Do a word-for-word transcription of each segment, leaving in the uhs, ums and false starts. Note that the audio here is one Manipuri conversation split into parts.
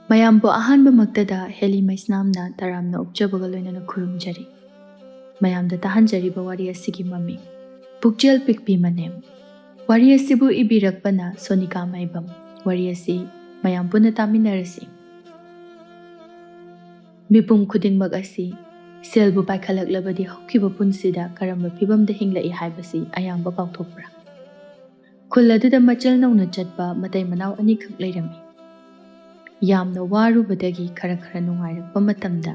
ꯃꯌꯥꯝꯕꯨ ꯑꯍꯥꯟꯕꯃꯛꯇꯗ ꯍꯦꯂꯤ ꯃꯩꯁꯅꯥꯝꯅ ꯇꯔꯥꯝꯅ ꯑꯣꯛꯆꯕꯒ ꯂꯣꯏꯅꯅ ꯈꯨꯔꯨꯝꯖꯔꯤ꯫ ꯃꯌꯥꯝꯗ ꯇꯥꯍꯟꯖꯔꯤꯕ ꯋꯥꯔꯤ ꯑꯁꯤꯒꯤ ꯃꯃꯤꯡ ꯄꯨꯛꯆꯦꯜ ꯄꯤꯛꯄꯤ ꯃꯅꯦꯝ꯫ ꯋꯥꯔꯤ ꯑꯁꯤꯕꯨ ꯏꯕꯤꯔꯛꯄꯅ ꯁꯣꯅꯤꯀꯥ ꯃꯥꯏꯕꯝ꯫ ꯋꯥꯔꯤ ꯑꯁꯤ ꯃꯌꯥꯝ ꯄꯨꯟꯅ ꯇꯥꯃꯤꯟꯅꯔꯁꯤ꯫ ꯃꯤꯄꯨꯝ ꯈꯨꯗꯤꯡꯃꯛ ꯑꯁꯤ ꯁꯦꯜꯕꯨ ꯄꯥꯏꯈꯠꯂꯛꯂꯕꯗꯤ ꯍꯧꯈꯤꯕ ꯄꯨꯟꯁꯤꯗ ꯀꯔꯝꯕ ꯐꯤꯕꯝꯗ ꯍꯤꯡꯂꯛꯏ ꯍꯥꯏꯕꯁꯤ ꯑꯌꯥꯝꯕ ꯀꯥꯎꯊꯣꯛꯄ꯭ꯔꯥ? ꯈꯨꯜ ꯑꯗꯨꯗ ꯃꯆꯤꯜ ꯅꯧꯅ ꯆꯠꯄ ꯃꯇꯩ ꯃꯅꯥꯎ ꯑꯅꯤꯈꯛ ꯂꯩꯔꯝꯃꯤ꯫ ꯌꯥꯝꯅ ꯋꯥꯔꯨꯕꯗꯒꯤ ꯈꯔ ꯈꯔ ꯅꯨꯡꯉꯥꯏꯔꯛꯄ ꯃꯇꯝꯗ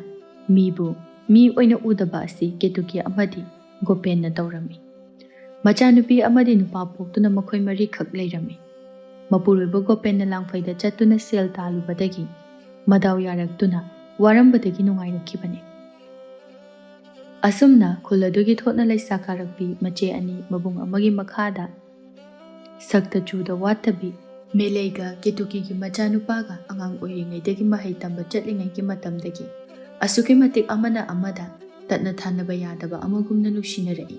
ꯃꯤꯕꯨ ꯃꯤ ꯑꯣꯏꯅ ꯎꯗꯕ ꯑꯁꯤ ꯀꯦꯇꯨꯀꯤ ꯑꯃꯗꯤ ꯒꯣꯄꯦꯟꯅ ꯇꯧꯔꯝꯃꯤ꯫ ꯃꯆꯥꯅꯨꯄꯤ ꯑꯃꯗꯤ ꯅꯨꯄꯥ ꯄꯣꯛꯇꯨꯅ ꯃꯈꯣꯏ ꯃꯔꯤꯈꯛ ꯂꯩꯔꯝꯃꯤ꯫ ꯃꯄꯨꯔꯣꯏꯕ ꯒꯣꯄꯦꯟꯅ ꯂꯥꯡꯐꯩꯗ ꯆꯠꯇꯨꯅ ꯁꯦꯜ ꯇꯥꯜꯂꯨꯕꯗꯒꯤ ꯃꯗꯥꯎ ꯌꯥꯔꯛꯇꯨꯅ ꯋꯥꯔꯝꯕꯗꯒꯤ ꯅꯨꯡꯉꯥꯏꯔꯛꯈꯤꯕꯅꯤ꯫ ꯑꯁꯨꯝꯅ ꯈꯨꯜ ꯑꯗꯨꯒꯤ ꯊꯣꯠꯅ ꯂꯩꯁꯥ ꯀꯥꯔꯛꯄꯤ ꯃꯆꯦ ꯑꯅꯤ ꯃꯕꯨꯡ ꯑꯃꯒꯤ ꯃꯈꯥꯗ ꯁꯛꯇ ꯆꯨꯗ ꯋꯥꯠꯇꯕꯤ ꯃꯦꯂꯩꯒ ꯀꯦꯇꯨꯀꯤꯒꯤ ꯃꯆꯥꯅꯨꯄꯥꯒ ꯑꯉꯥꯡ ꯑꯣꯏꯔꯤꯉꯩꯗꯒꯤ ꯃꯍꯩ ꯇꯝꯕ ꯆꯠꯂꯤꯉꯩꯒꯤ ꯃꯇꯝꯗꯒꯤ ꯑꯁꯨꯛꯀꯤ ꯃꯇꯤꯛ ꯑꯃꯅ ꯑꯃꯗ ꯇꯠꯅ ꯊꯥꯅꯕ ꯌꯥꯗꯕ ꯑꯃꯒꯨꯝꯅ ꯅꯨꯡꯁꯤꯅꯔꯛꯏ꯫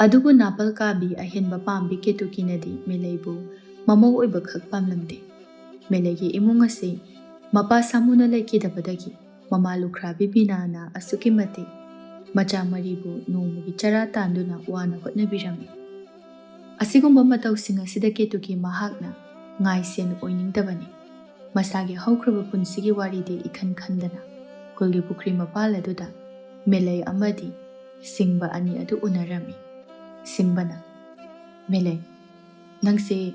ꯑꯗꯨꯕꯨ ꯅꯥꯄꯜ ꯀꯥꯕꯤ ꯑꯍꯦꯟꯕ ꯄꯥꯝꯕꯤ ꯀꯦꯇꯨꯀꯤꯅꯗꯤ ꯃꯦꯂꯩꯕꯨ ꯃꯃꯧ ꯑꯣꯏꯕ ꯈꯛ ꯄꯥꯝꯂꯝꯗꯦ꯫ ꯃꯦꯂꯩꯒꯤ ꯏꯃꯨꯡ ꯑꯁꯤ ꯃꯄꯥ ꯁꯥꯃꯨꯅ ꯂꯩꯈꯤꯗꯕꯗꯒꯤ ꯃꯃꯥ ꯂꯨꯈ꯭ꯔꯥꯕꯤ ꯕꯤꯅꯥꯅ ꯑꯁꯨꯛꯀꯤ ꯃꯇꯤꯛ ꯃꯆꯥ ꯃꯔꯤꯕꯨ ꯅꯣꯡꯃꯒꯤ ꯆꯔꯥ ꯇꯥꯟꯗꯨꯅ ꯋꯥꯅ ꯍꯣꯠꯅꯕꯤꯔꯝꯃꯤ꯫ ꯑꯁꯤꯒꯨꯝꯕ ꯃꯇꯧꯁꯤꯡ ꯑꯁꯤꯗ ꯀꯦꯇꯨꯀꯤ ꯃꯍꯥꯛꯅ ꯉꯥꯏꯁꯦꯟ ꯑꯣꯏꯅꯤꯡꯗꯕꯅꯤ꯫ ꯃꯁꯥꯒꯤ ꯍꯧꯈ꯭ꯔꯕ ꯄꯨꯟꯁꯤꯒꯤ ꯋꯥꯔꯤꯗꯤ ꯏꯈꯟ ꯈꯟꯗꯅ ꯈꯨꯜꯒꯤ ꯄꯨꯈ꯭ꯔꯤ ꯃꯄꯥꯜ ꯑꯗꯨꯗ ꯃꯦꯂꯩ ꯑꯃꯗꯤ ꯁꯤꯡꯕ ꯑꯅꯤ ꯑꯗꯨ ꯎꯅꯔꯝꯃꯤ꯫ ꯁꯤꯡꯕꯅ, "ꯃꯦꯂꯩ, ꯅꯪꯁꯦ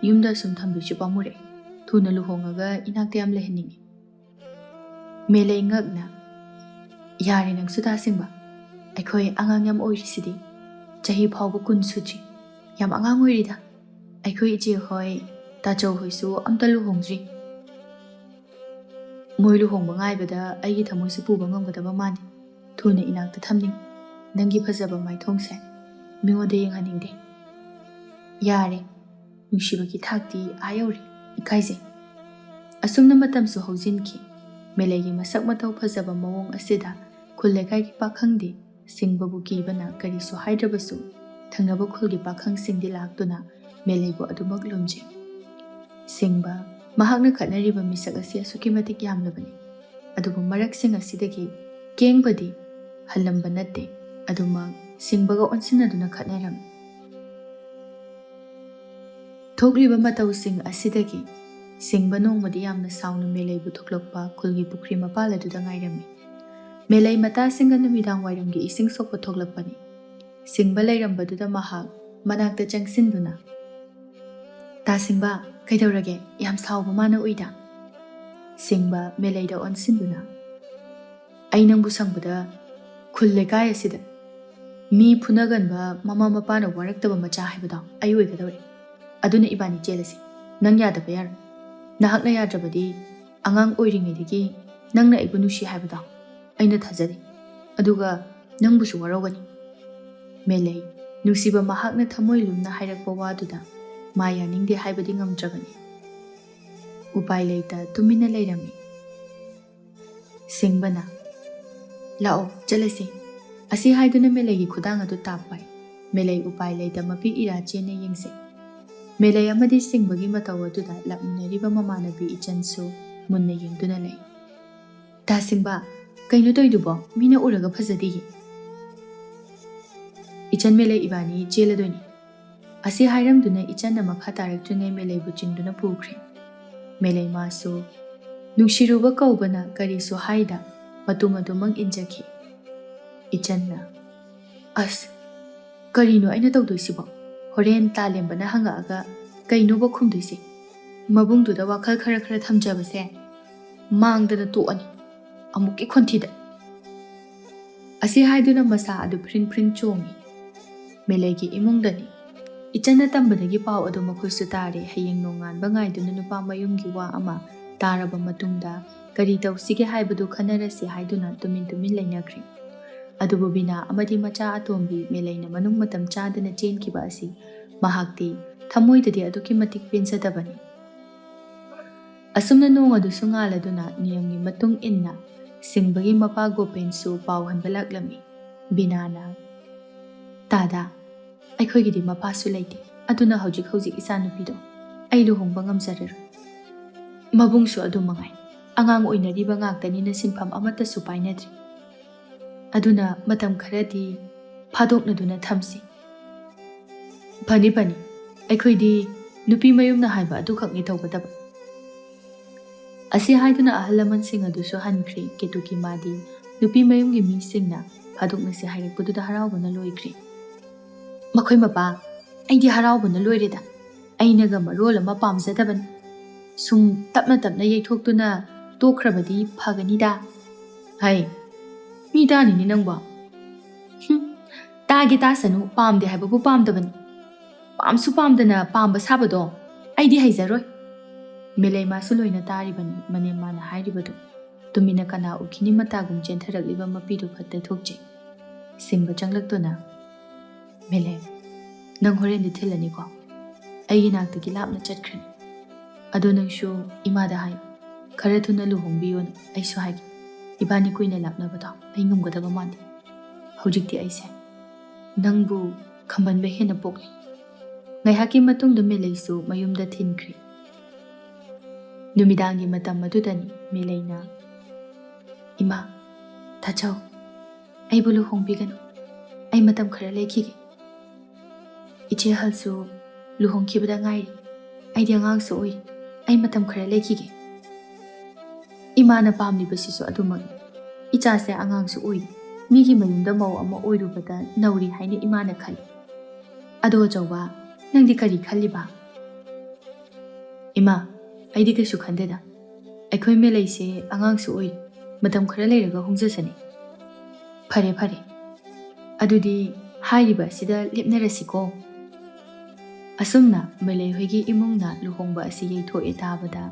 ꯌꯨꯝꯗ ꯁꯨꯝ ꯊꯝꯗꯣꯏꯁꯨ ꯄꯥꯝꯃꯨꯔꯛꯑꯦ꯫ ꯊꯨꯅ ꯂꯨꯍꯣꯡꯉꯒ ꯏꯅꯥꯛꯇ ꯌꯥꯝ ꯂꯩꯍꯟꯅꯤꯡꯉꯤ꯫" ꯃꯦꯂꯩ ꯉꯛꯅ, "ꯌꯥꯔꯦ ꯅꯪꯁꯨ ꯗꯥ ꯁꯤꯡꯕ, ꯑꯩꯈꯣꯏ ꯑꯉꯥꯡ ꯌꯥꯝ ꯑꯣꯏꯔꯤꯁꯤꯗꯤ, ꯆꯍꯤ ꯐꯥꯎꯕ ꯀꯨꯟ ꯁꯨꯗ꯭ꯔꯤ, ꯌꯥꯝ ꯑꯉꯥꯡ ꯑꯣꯏꯔꯤꯗ꯫ ꯑꯩꯈꯣꯏ ꯏꯆꯦ ꯍꯣꯏ, ꯇꯥꯆꯧ ꯍꯣꯏꯁꯨ ꯑꯝꯇ ꯂꯨꯍꯣꯡꯗ꯭ꯔꯤ꯫ ꯃꯣꯏ ꯂꯨꯍꯣꯡꯕ ꯉꯥꯏꯕꯗ ꯑꯩꯒꯤ ꯊꯃꯣꯏꯁꯨ ꯄꯨꯕ ꯉꯝꯒꯗꯕ ꯃꯥꯟꯗꯦ꯫ ꯊꯨꯅ ꯏꯅꯥꯛꯇ ꯊꯝꯅꯤꯡ꯫ ꯅꯪꯒꯤ ꯐꯖꯕ ꯃꯥꯏꯊꯣꯡꯁꯦ ꯃꯤꯉꯣꯟꯗ ꯌꯦꯡꯍꯟꯅꯤꯡꯗꯦ꯫" "ꯌꯥꯔꯦ, ꯅꯨꯡꯁꯤꯕꯒꯤ ꯊꯥꯛꯇꯤ ꯑꯥ ꯌꯧꯔꯦ, ꯏꯀꯥꯏꯖꯩ꯫" ꯑꯁꯨꯝꯅ ꯃꯇꯝꯁꯨ ꯍꯧꯖꯤꯟꯈꯤ꯫ ꯃꯦꯂꯩꯒꯤ ꯃꯁꯛ ꯃꯇꯧ ꯐꯖꯕ ꯃꯑꯣꯡ ꯑꯁꯤꯗ ꯈꯨꯜ ꯂꯩꯀꯥꯏꯒꯤ ꯄꯥꯈꯪꯗꯤ ꯁꯤꯡꯕꯕꯨ ꯀꯤꯕꯅ ꯀꯔꯤꯁꯨ ꯍꯥꯏꯗ꯭ꯔꯕꯁꯨ, ꯊꯪꯅꯕ ꯈꯨꯜꯒꯤ ꯄꯥꯈꯪꯁꯤꯡꯗꯤ ꯂꯥꯛꯇꯨꯅ ꯃꯦꯂꯩꯕꯨ ꯑꯗꯨꯃꯛ ꯂꯨꯝꯖꯩ꯫ "ꯁꯤꯡꯕ, ꯃꯍꯥꯛꯅ ꯈꯠꯅꯔꯤꯕ ꯃꯤꯁꯛ ꯑꯁꯤ ꯑꯁꯨꯛꯀꯤ ꯃꯇꯤꯛ ꯌꯥꯝꯂꯕꯅꯤ꯫ ꯑꯗꯨꯕꯨ ꯃꯔꯛꯁꯤꯡ ꯑꯁꯤꯗꯒꯤ ꯀꯦꯡꯕꯗꯤ ꯍꯜꯂꯝꯕ ꯅꯠꯇꯦ꯫ ꯑꯗꯨꯃꯛ ꯁꯤꯡꯕꯒ ꯑꯣꯟꯁꯤꯟꯅꯗꯨꯅ ꯈꯠꯅꯔꯝꯃꯤ꯫ ꯊꯣꯛꯂꯤꯕ ꯃꯇꯧꯁꯤꯡ ꯑꯁꯤꯗꯒꯤ ꯁꯤꯡꯕ ꯅꯣꯡꯃꯗꯤ ꯌꯥꯝꯅ ꯁꯥꯎꯅ ꯃꯦꯂꯩꯕꯨ ꯊꯣꯛꯂꯛꯄ ꯈꯨꯜꯒꯤ ꯄꯨꯈ꯭ꯔꯤ ꯃꯄꯥꯜ ꯑꯗꯨꯗ ꯉꯥꯏꯔꯝꯃꯤ꯫ ꯃꯦꯂꯩ ꯃꯇꯥꯁꯤꯡꯒ ꯅꯨꯃꯤꯗꯥꯡ ꯋꯥꯏꯔꯝꯒꯤ ꯏꯁꯤꯡ ꯁꯣꯛꯄ ꯊꯣꯛꯂꯛꯄꯅꯤ꯫ ꯁꯤꯡꯕ ꯂꯩꯔꯝꯕꯗꯨꯗ ꯃꯍꯥꯛ ꯃꯅꯥꯛꯇ ꯆꯪꯁꯤꯟꯗꯨꯅ, "ꯇꯥ ꯁꯤꯡꯕ, ꯀꯩꯗꯧꯔꯒꯦ? ꯌꯥꯝ ꯁꯥꯎꯕ ꯃꯥꯅ ꯎꯏꯗ?" ꯁꯤꯡꯕ ꯃꯦꯂꯩꯗ ꯑꯣꯟꯁꯤꯟꯗꯨꯅ, "ꯑꯩ ꯅꯪꯕꯨ ꯁꯪꯕꯗ ꯈꯨꯜ ꯂꯩꯀꯥꯏ ꯑꯁꯤꯗ ꯃꯤ ꯐꯨꯅꯒꯟꯕ ꯃꯃꯥ ꯃꯄꯥꯅ ꯋꯥꯔꯛꯇꯕ ꯃꯆꯥ ꯍꯥꯏꯕꯗꯣ ꯑꯩ ꯑꯣꯏꯒꯗꯧꯔꯦ꯫ ꯑꯗꯨꯅ ꯏꯕꯥꯅꯤ ꯆꯦꯜꯂꯁꯤ꯫ ꯅꯪ ꯌꯥꯗꯕ ꯌꯥꯔꯣꯏ꯫ ꯅꯍꯥꯛꯅ ꯌꯥꯗ꯭ꯔꯕꯗꯤ ꯑꯉꯥꯡ ꯑꯣꯏꯔꯤꯉꯩꯗꯒꯤ ꯅꯪꯅ ꯑꯩꯕꯨ ꯅꯨꯡꯁꯤ ꯍꯥꯏꯕꯗꯣ ꯑꯩꯅ ꯊꯥꯖꯔꯤ꯫ ꯑꯗꯨꯒ ꯅꯪꯕꯨꯁꯨ ꯋꯥꯔꯧꯒꯅꯤ꯫" ꯃꯦꯂꯩ ꯅꯨꯡꯁꯤꯕ ꯃꯍꯥꯛꯅ ꯊꯃꯣꯏ ꯂꯨꯝꯅ ꯍꯥꯏꯔꯛꯄ ꯋꯥꯗꯨꯗ ꯃꯥ ꯌꯥꯅꯤꯡꯗꯦ ꯍꯥꯏꯕꯗꯤ ꯉꯝꯗ꯭ꯔꯕꯅꯤ꯫ ꯎꯄꯥꯏ ꯂꯩꯇ ꯇꯨꯃꯤꯟꯅ ꯂꯩꯔꯝꯃꯤ꯫ ꯁꯤꯡꯕꯅ, "ꯂꯥꯛꯑꯣ, ꯆꯠꯂꯁꯤ꯫" ꯑꯁꯤ ꯍꯥꯏꯗꯨꯅ ꯃꯦꯂꯩꯒꯤ ꯈꯨꯗꯥꯡ ꯑꯗꯨ ꯇꯥꯞ ꯄꯥꯏ꯫ ꯃꯦꯂꯩ ꯎꯄꯥꯏ ꯂꯩꯇ ꯃꯄꯤ ꯏꯔꯥ ꯆꯦꯟꯅ ꯌꯦꯡꯁꯤ꯫ ꯃꯦꯂꯩ ꯑꯃꯗꯤ ꯁꯤꯡꯕꯒꯤ ꯃꯇꯧ ꯑꯗꯨꯗ ꯂꯥꯛꯃꯤꯟꯅꯔꯤꯕ ꯃꯃꯥꯟꯅꯕꯤ ꯏꯆꯟꯁꯨ ꯃꯨꯟꯅ ꯌꯦꯡꯗꯨꯅ ꯂꯩ꯫ "ꯇꯥ ꯁꯤꯡꯕ, ꯀꯩꯅꯣ ꯇꯧꯔꯤꯗꯨꯕꯣ? ꯃꯤꯅ ꯎꯔꯒ ꯐꯖꯗꯦꯌꯦ꯫" "ꯏꯆꯟ ꯃꯦꯂꯩ, ꯏꯕꯥꯅꯤ ꯆꯦꯜꯂꯗꯣꯏꯅꯤ꯫" ꯑꯁꯤ ꯍꯥꯏꯔꯝꯗꯨꯅ ꯏꯆꯟꯅ ꯃꯈꯥ ꯇꯥꯔꯛꯇ꯭ꯔꯤꯉꯩ ꯃꯦꯂꯩꯕꯨ ꯆꯤꯡꯗꯨꯅ ꯄꯨꯈ꯭ꯔꯦ꯫ ꯃꯦꯂꯩ ꯃꯥꯁꯨ ꯅꯨꯡꯁꯤꯔꯨꯕ ꯀꯧꯕꯅ ꯀꯔꯤꯁꯨ ꯍꯥꯏꯗ ꯃꯇꯨꯡ ꯑꯗꯨꯃꯛ ꯏꯟꯖꯈꯤ꯫ ꯏꯆꯟꯅ, "ꯑꯁ, ꯀꯔꯤꯅꯣ ꯑꯩꯅ ꯇꯧꯗꯣꯏꯁꯤꯕꯣ? ꯍꯣꯔꯦꯟ ꯇꯥꯂꯦꯝꯕꯅ ꯍꯪꯉꯛꯑꯒ ꯀꯩꯅꯣꯕ ꯈꯨꯝꯗꯣꯏꯁꯦ? ꯃꯕꯨꯡꯗꯨꯗ ꯋꯥꯈꯜ ꯈꯔ ꯈꯔ ꯊꯝꯖꯕꯁꯦ ꯃꯥꯡꯗꯅ ꯇꯣꯛꯑꯅꯤ, ꯑꯃꯨꯛꯀꯤ ꯈꯣꯟꯊꯤꯗ꯫" ꯑꯁꯤ ꯍꯥꯏꯗꯨꯅ ꯃꯁꯥ ꯑꯗꯨ ꯐ꯭ꯔꯤꯡ ꯐ꯭ꯔꯤꯡ ꯆꯣꯡꯏ꯫ ꯃꯦꯂꯩꯒꯤ ꯏꯃꯨꯡꯗꯅꯤ꯫ ꯏꯆꯟꯅ ꯇꯝꯕꯗꯒꯤ ꯄꯥꯎ ꯑꯗꯨ ꯃꯈꯣꯏꯁꯨ ꯇꯥꯔꯦ꯫ ꯍꯌꯦꯡ ꯅꯣꯡꯉꯥꯟꯕ ꯉꯥꯏꯗꯨꯅ ꯅꯨꯄꯥ ꯃꯌꯨꯝꯒꯤ ꯋꯥ ꯑꯃ ꯇꯥꯔꯕ ꯃꯇꯨꯡꯗ ꯀꯔꯤ ꯇꯧꯁꯤꯒꯦ ꯍꯥꯏꯕꯗꯨ ꯈꯟꯅꯔꯁꯤ ꯍꯥꯏꯗꯨꯅ ꯇꯨꯃꯤꯟ ꯇꯨꯃꯤꯟ ꯂꯩꯅꯈ꯭ꯔꯦ꯫ ꯑꯗꯨꯕꯨ ꯕꯤꯅꯥ ꯑꯃꯗꯤ ꯃꯆꯥ ꯑꯇꯣꯝꯕꯤ ꯃꯦꯂꯩꯅ ꯃꯅꯨꯡ ꯃꯇꯝ ꯆꯥꯗꯅ ꯆꯦꯟꯈꯤꯕ ꯑꯁꯤ ꯃꯍꯥꯛꯇꯤ ꯊꯃꯣꯏꯗꯗꯤ ꯑꯗꯨꯛꯀꯤ ꯃꯇꯤꯛ ꯄꯦꯟꯖꯗꯕꯅꯤ꯫ ꯑꯁꯨꯝꯅ ꯅꯣꯡ ꯑꯗꯨꯁꯨ ꯉꯥꯜꯂꯗꯨꯅ ꯅꯤꯌꯝꯒꯤ ꯃꯇꯨꯡ ꯏꯟꯅ ꯁꯤꯡꯕꯒꯤ ꯃꯄꯥ ꯒꯣꯄꯦꯟꯁꯨ ꯄꯥꯎ ꯍꯟꯕ ꯂꯥꯛꯂꯝꯃꯤ꯫ ꯕꯤꯅꯥꯅ, "ꯇꯥꯗꯥ, ꯑꯩꯈꯣꯏꯒꯤꯗꯤ ꯃꯄꯥꯁꯨ ꯂꯩꯇꯦ, ꯑꯗꯨꯅ ꯍꯧꯖꯤꯛ ꯍꯧꯖꯤꯛ ꯏꯆꯥꯅꯨꯄꯤꯗꯣ ꯑꯩ ꯂꯨꯍꯣꯡꯕ ꯉꯝꯖꯔꯔꯣꯏ꯫ ꯃꯕꯨꯡꯁꯨ ꯑꯗꯨ ꯃꯉꯥꯏ꯫ ꯑꯉꯥꯡ ꯑꯣꯏꯅꯔꯤꯕ ꯉꯥꯛꯇꯅꯤꯅ ꯁꯤꯟꯐꯝ ꯑꯃꯠꯇꯁꯨ ꯄꯥꯏꯅꯗ꯭ꯔꯤ꯫ ꯑꯗꯨꯅ ꯃꯇꯝ ꯈꯔꯗꯤ ꯐꯥꯗꯣꯛꯅꯗꯨꯅ ꯊꯝꯁꯤ꯫ ꯐꯅꯤ ꯐꯅꯤ, ꯑꯩꯈꯣꯏꯗꯤ ꯅꯨꯄꯤ ꯃꯌꯨꯝꯅ ꯍꯥꯏꯕ ꯑꯗꯨꯈꯛꯅꯤ ꯇꯧꯒꯗꯕ꯫ ꯑꯁꯤ ꯍꯥꯏꯗꯨꯅ ꯑꯍꯜ ꯂꯃꯟꯁꯤꯡ ꯑꯗꯨꯁꯨ ꯍꯟꯈ꯭ꯔꯦ꯫ ꯀꯦꯇꯨꯀꯤ ꯃꯥꯗꯤ ꯅꯨꯄꯤ ꯃꯌꯨꯝꯒꯤ ꯃꯤꯁꯤꯡꯅ ꯐꯥꯗꯣꯛꯅꯁꯤ ꯍꯥꯏꯔꯛꯄꯗꯨꯗ ꯍꯔꯥꯎꯕꯅ ꯂꯣꯏꯈ꯭ꯔꯦ꯫ "ꯃꯈꯣꯏ ꯃꯄꯥ, ꯑꯩꯗꯤ ꯍꯔꯥꯎꯕꯅ ꯂꯣꯏꯔꯦꯗ꯫ ꯑꯩꯅꯒ ꯃꯔꯣꯜ ꯑꯃ ꯄꯥꯝꯖꯗꯕꯅꯤ꯫ ꯁꯨꯝ ꯇꯞꯅ ꯇꯞꯅ ꯌꯩꯊꯣꯛꯇꯨꯅ ꯇꯣꯛꯈ꯭ꯔꯕꯗꯤ ꯐꯒꯅꯤꯗ꯫" "ꯍꯩ, ꯃꯤ ꯇꯥꯅꯤꯅꯦ ꯅꯪꯕꯣ꯫" "ꯍꯨꯝ, ꯇꯥꯒꯦ ꯇꯥꯁꯅꯨ, ꯄꯥꯝꯗꯦ ꯍꯥꯏꯕꯕꯨ ꯄꯥꯝꯗꯕꯅꯤ꯫ ꯄꯥꯝꯁꯨ ꯄꯥꯝꯗꯅ ꯄꯥꯝꯕ ꯁꯥꯕꯗꯣ ꯑꯩꯗꯤ ꯍꯩꯖꯔꯣꯏ꯫" ꯃꯦꯂꯩꯃꯥꯁꯨ ꯂꯣꯏꯅ ꯇꯥꯔꯤꯕꯅꯤ ꯃꯅꯦꯝꯃꯥꯅ ꯍꯥꯏꯔꯤꯕꯗꯨ꯫ ꯇꯨꯃꯤꯟꯅ ꯀꯅꯥ ꯎꯈꯤꯅꯤ ꯃꯇꯥꯒꯨꯝ ꯆꯦꯟꯊꯔꯛꯂꯤꯕ ꯃꯄꯤꯗꯨ ꯐꯠꯇ ꯊꯣꯛꯆꯩ꯫ ꯁꯤꯡꯕ ꯆꯪꯂꯛꯇꯨꯅ, "ꯃꯦꯂꯩ, ꯅꯪ ꯍꯣꯔꯦꯟꯗꯤ ꯊꯤꯜꯂꯅꯤꯀꯣ? ꯑꯩꯒꯤ ꯅꯥꯛꯇꯒꯤ ꯂꯥꯞꯅ ꯆꯠꯈ꯭ꯔꯅꯤ꯫ ꯑꯗꯣ ꯅꯪꯁꯨ ꯏꯃꯥꯗ ꯍꯥꯏ, ꯈꯔ ꯊꯨꯅ ꯂꯨꯍꯣꯡꯕꯤꯌꯣꯅ꯫ ꯑꯩꯁꯨ ꯍꯥꯏꯒꯦ, ꯏꯕꯥꯅꯤ ꯀꯨꯏꯅ ꯂꯥꯞꯅꯕꯗꯣ ꯑꯩ ꯉꯝꯒꯗꯕ ꯃꯥꯟꯗꯦ꯫ ꯍꯧꯖꯤꯛꯇꯤ ꯑꯩꯁꯦ ꯅꯪꯕꯨ ꯈꯝꯕꯟꯕ ꯍꯦꯟꯅ ꯄꯣꯛꯂꯦ꯫" ꯉꯥꯏꯍꯥꯛꯀꯤ ꯃꯇꯨꯡꯗ ꯃꯦꯂꯩꯁꯨ ꯃꯌꯨꯝꯗ ꯊꯤꯟꯈ꯭ꯔꯦ꯫ ꯅꯨꯃꯤꯗꯥꯡꯒꯤ ꯃꯇꯝ ꯑꯗꯨꯗꯅꯤ ꯃꯦꯂꯩꯅ, "ꯏꯃꯥ, ꯇꯥꯆꯧ, ꯑꯩꯕꯨ ꯂꯨꯍꯣꯡꯕꯤꯒꯅꯨ꯫ ꯑꯩ ꯃꯇꯝ ꯈꯔ ꯂꯩꯈꯤꯒꯦ꯫ ꯏꯆꯦ ꯑꯍꯜꯁꯨ ꯂꯨꯍꯣꯡꯈꯤꯕꯗ ꯉꯥꯏꯔꯤ꯫ ꯑꯩꯗꯤ ꯑꯉꯥꯡꯁꯨ ꯑꯣꯏꯔꯤ꯫ ꯑꯩ ꯃꯇꯝ ꯈꯔ ꯂꯩꯈꯤꯒꯦ꯫" ꯏꯃꯥꯅ ꯄꯥꯝꯂꯤꯕꯁꯤꯁꯨ ꯑꯗꯨꯃꯛꯅꯤ꯫ ꯏꯆꯥꯁꯦ ꯑꯉꯥꯡꯁꯨ ꯑꯣꯏꯔꯤ꯫ ꯃꯤꯒꯤ ꯃꯌꯨꯝꯗ ꯃꯧ ꯑꯃ ꯑꯣꯏꯔꯨꯕꯗ ꯅꯧꯔꯤ ꯍꯥꯏꯅ ꯏꯃꯥꯅ ꯈꯜꯂꯤ꯫ ꯑꯗꯣ ꯑꯆꯧꯕ, ꯅꯪꯗꯤ ꯀꯔꯤ ꯈꯜꯂꯤꯕ? "ꯏꯃꯥ, ꯑꯩꯗꯤ ꯀꯩꯁꯨ ꯈꯟꯗꯦꯗ꯫ ꯑꯩꯈꯣꯏ ꯃꯦꯂꯩꯁꯦ ꯑꯉꯥꯡꯁꯨ ꯑꯣꯏꯔꯤ꯫ ꯃꯇꯝ ꯈꯔ ꯂꯩꯔꯒ ꯍꯣꯡꯖꯁꯅꯤ꯫" "ꯐꯔꯦ, ꯐꯔꯦ꯫ ꯑꯗꯨꯗꯤ ꯍꯥꯏꯔꯤꯕ ꯑꯁꯤꯗ ꯂꯦꯞꯅꯔꯁꯤꯀꯣ꯫" ꯑꯁꯨꯝꯅ ꯃꯦꯂꯩ ꯍꯣꯏꯒꯤ ꯏꯃꯨꯡꯅ ꯂꯨꯍꯣꯡꯕ ꯑꯁꯤ ꯌꯩꯊꯣꯛꯑꯦ ꯇꯥꯕꯗ,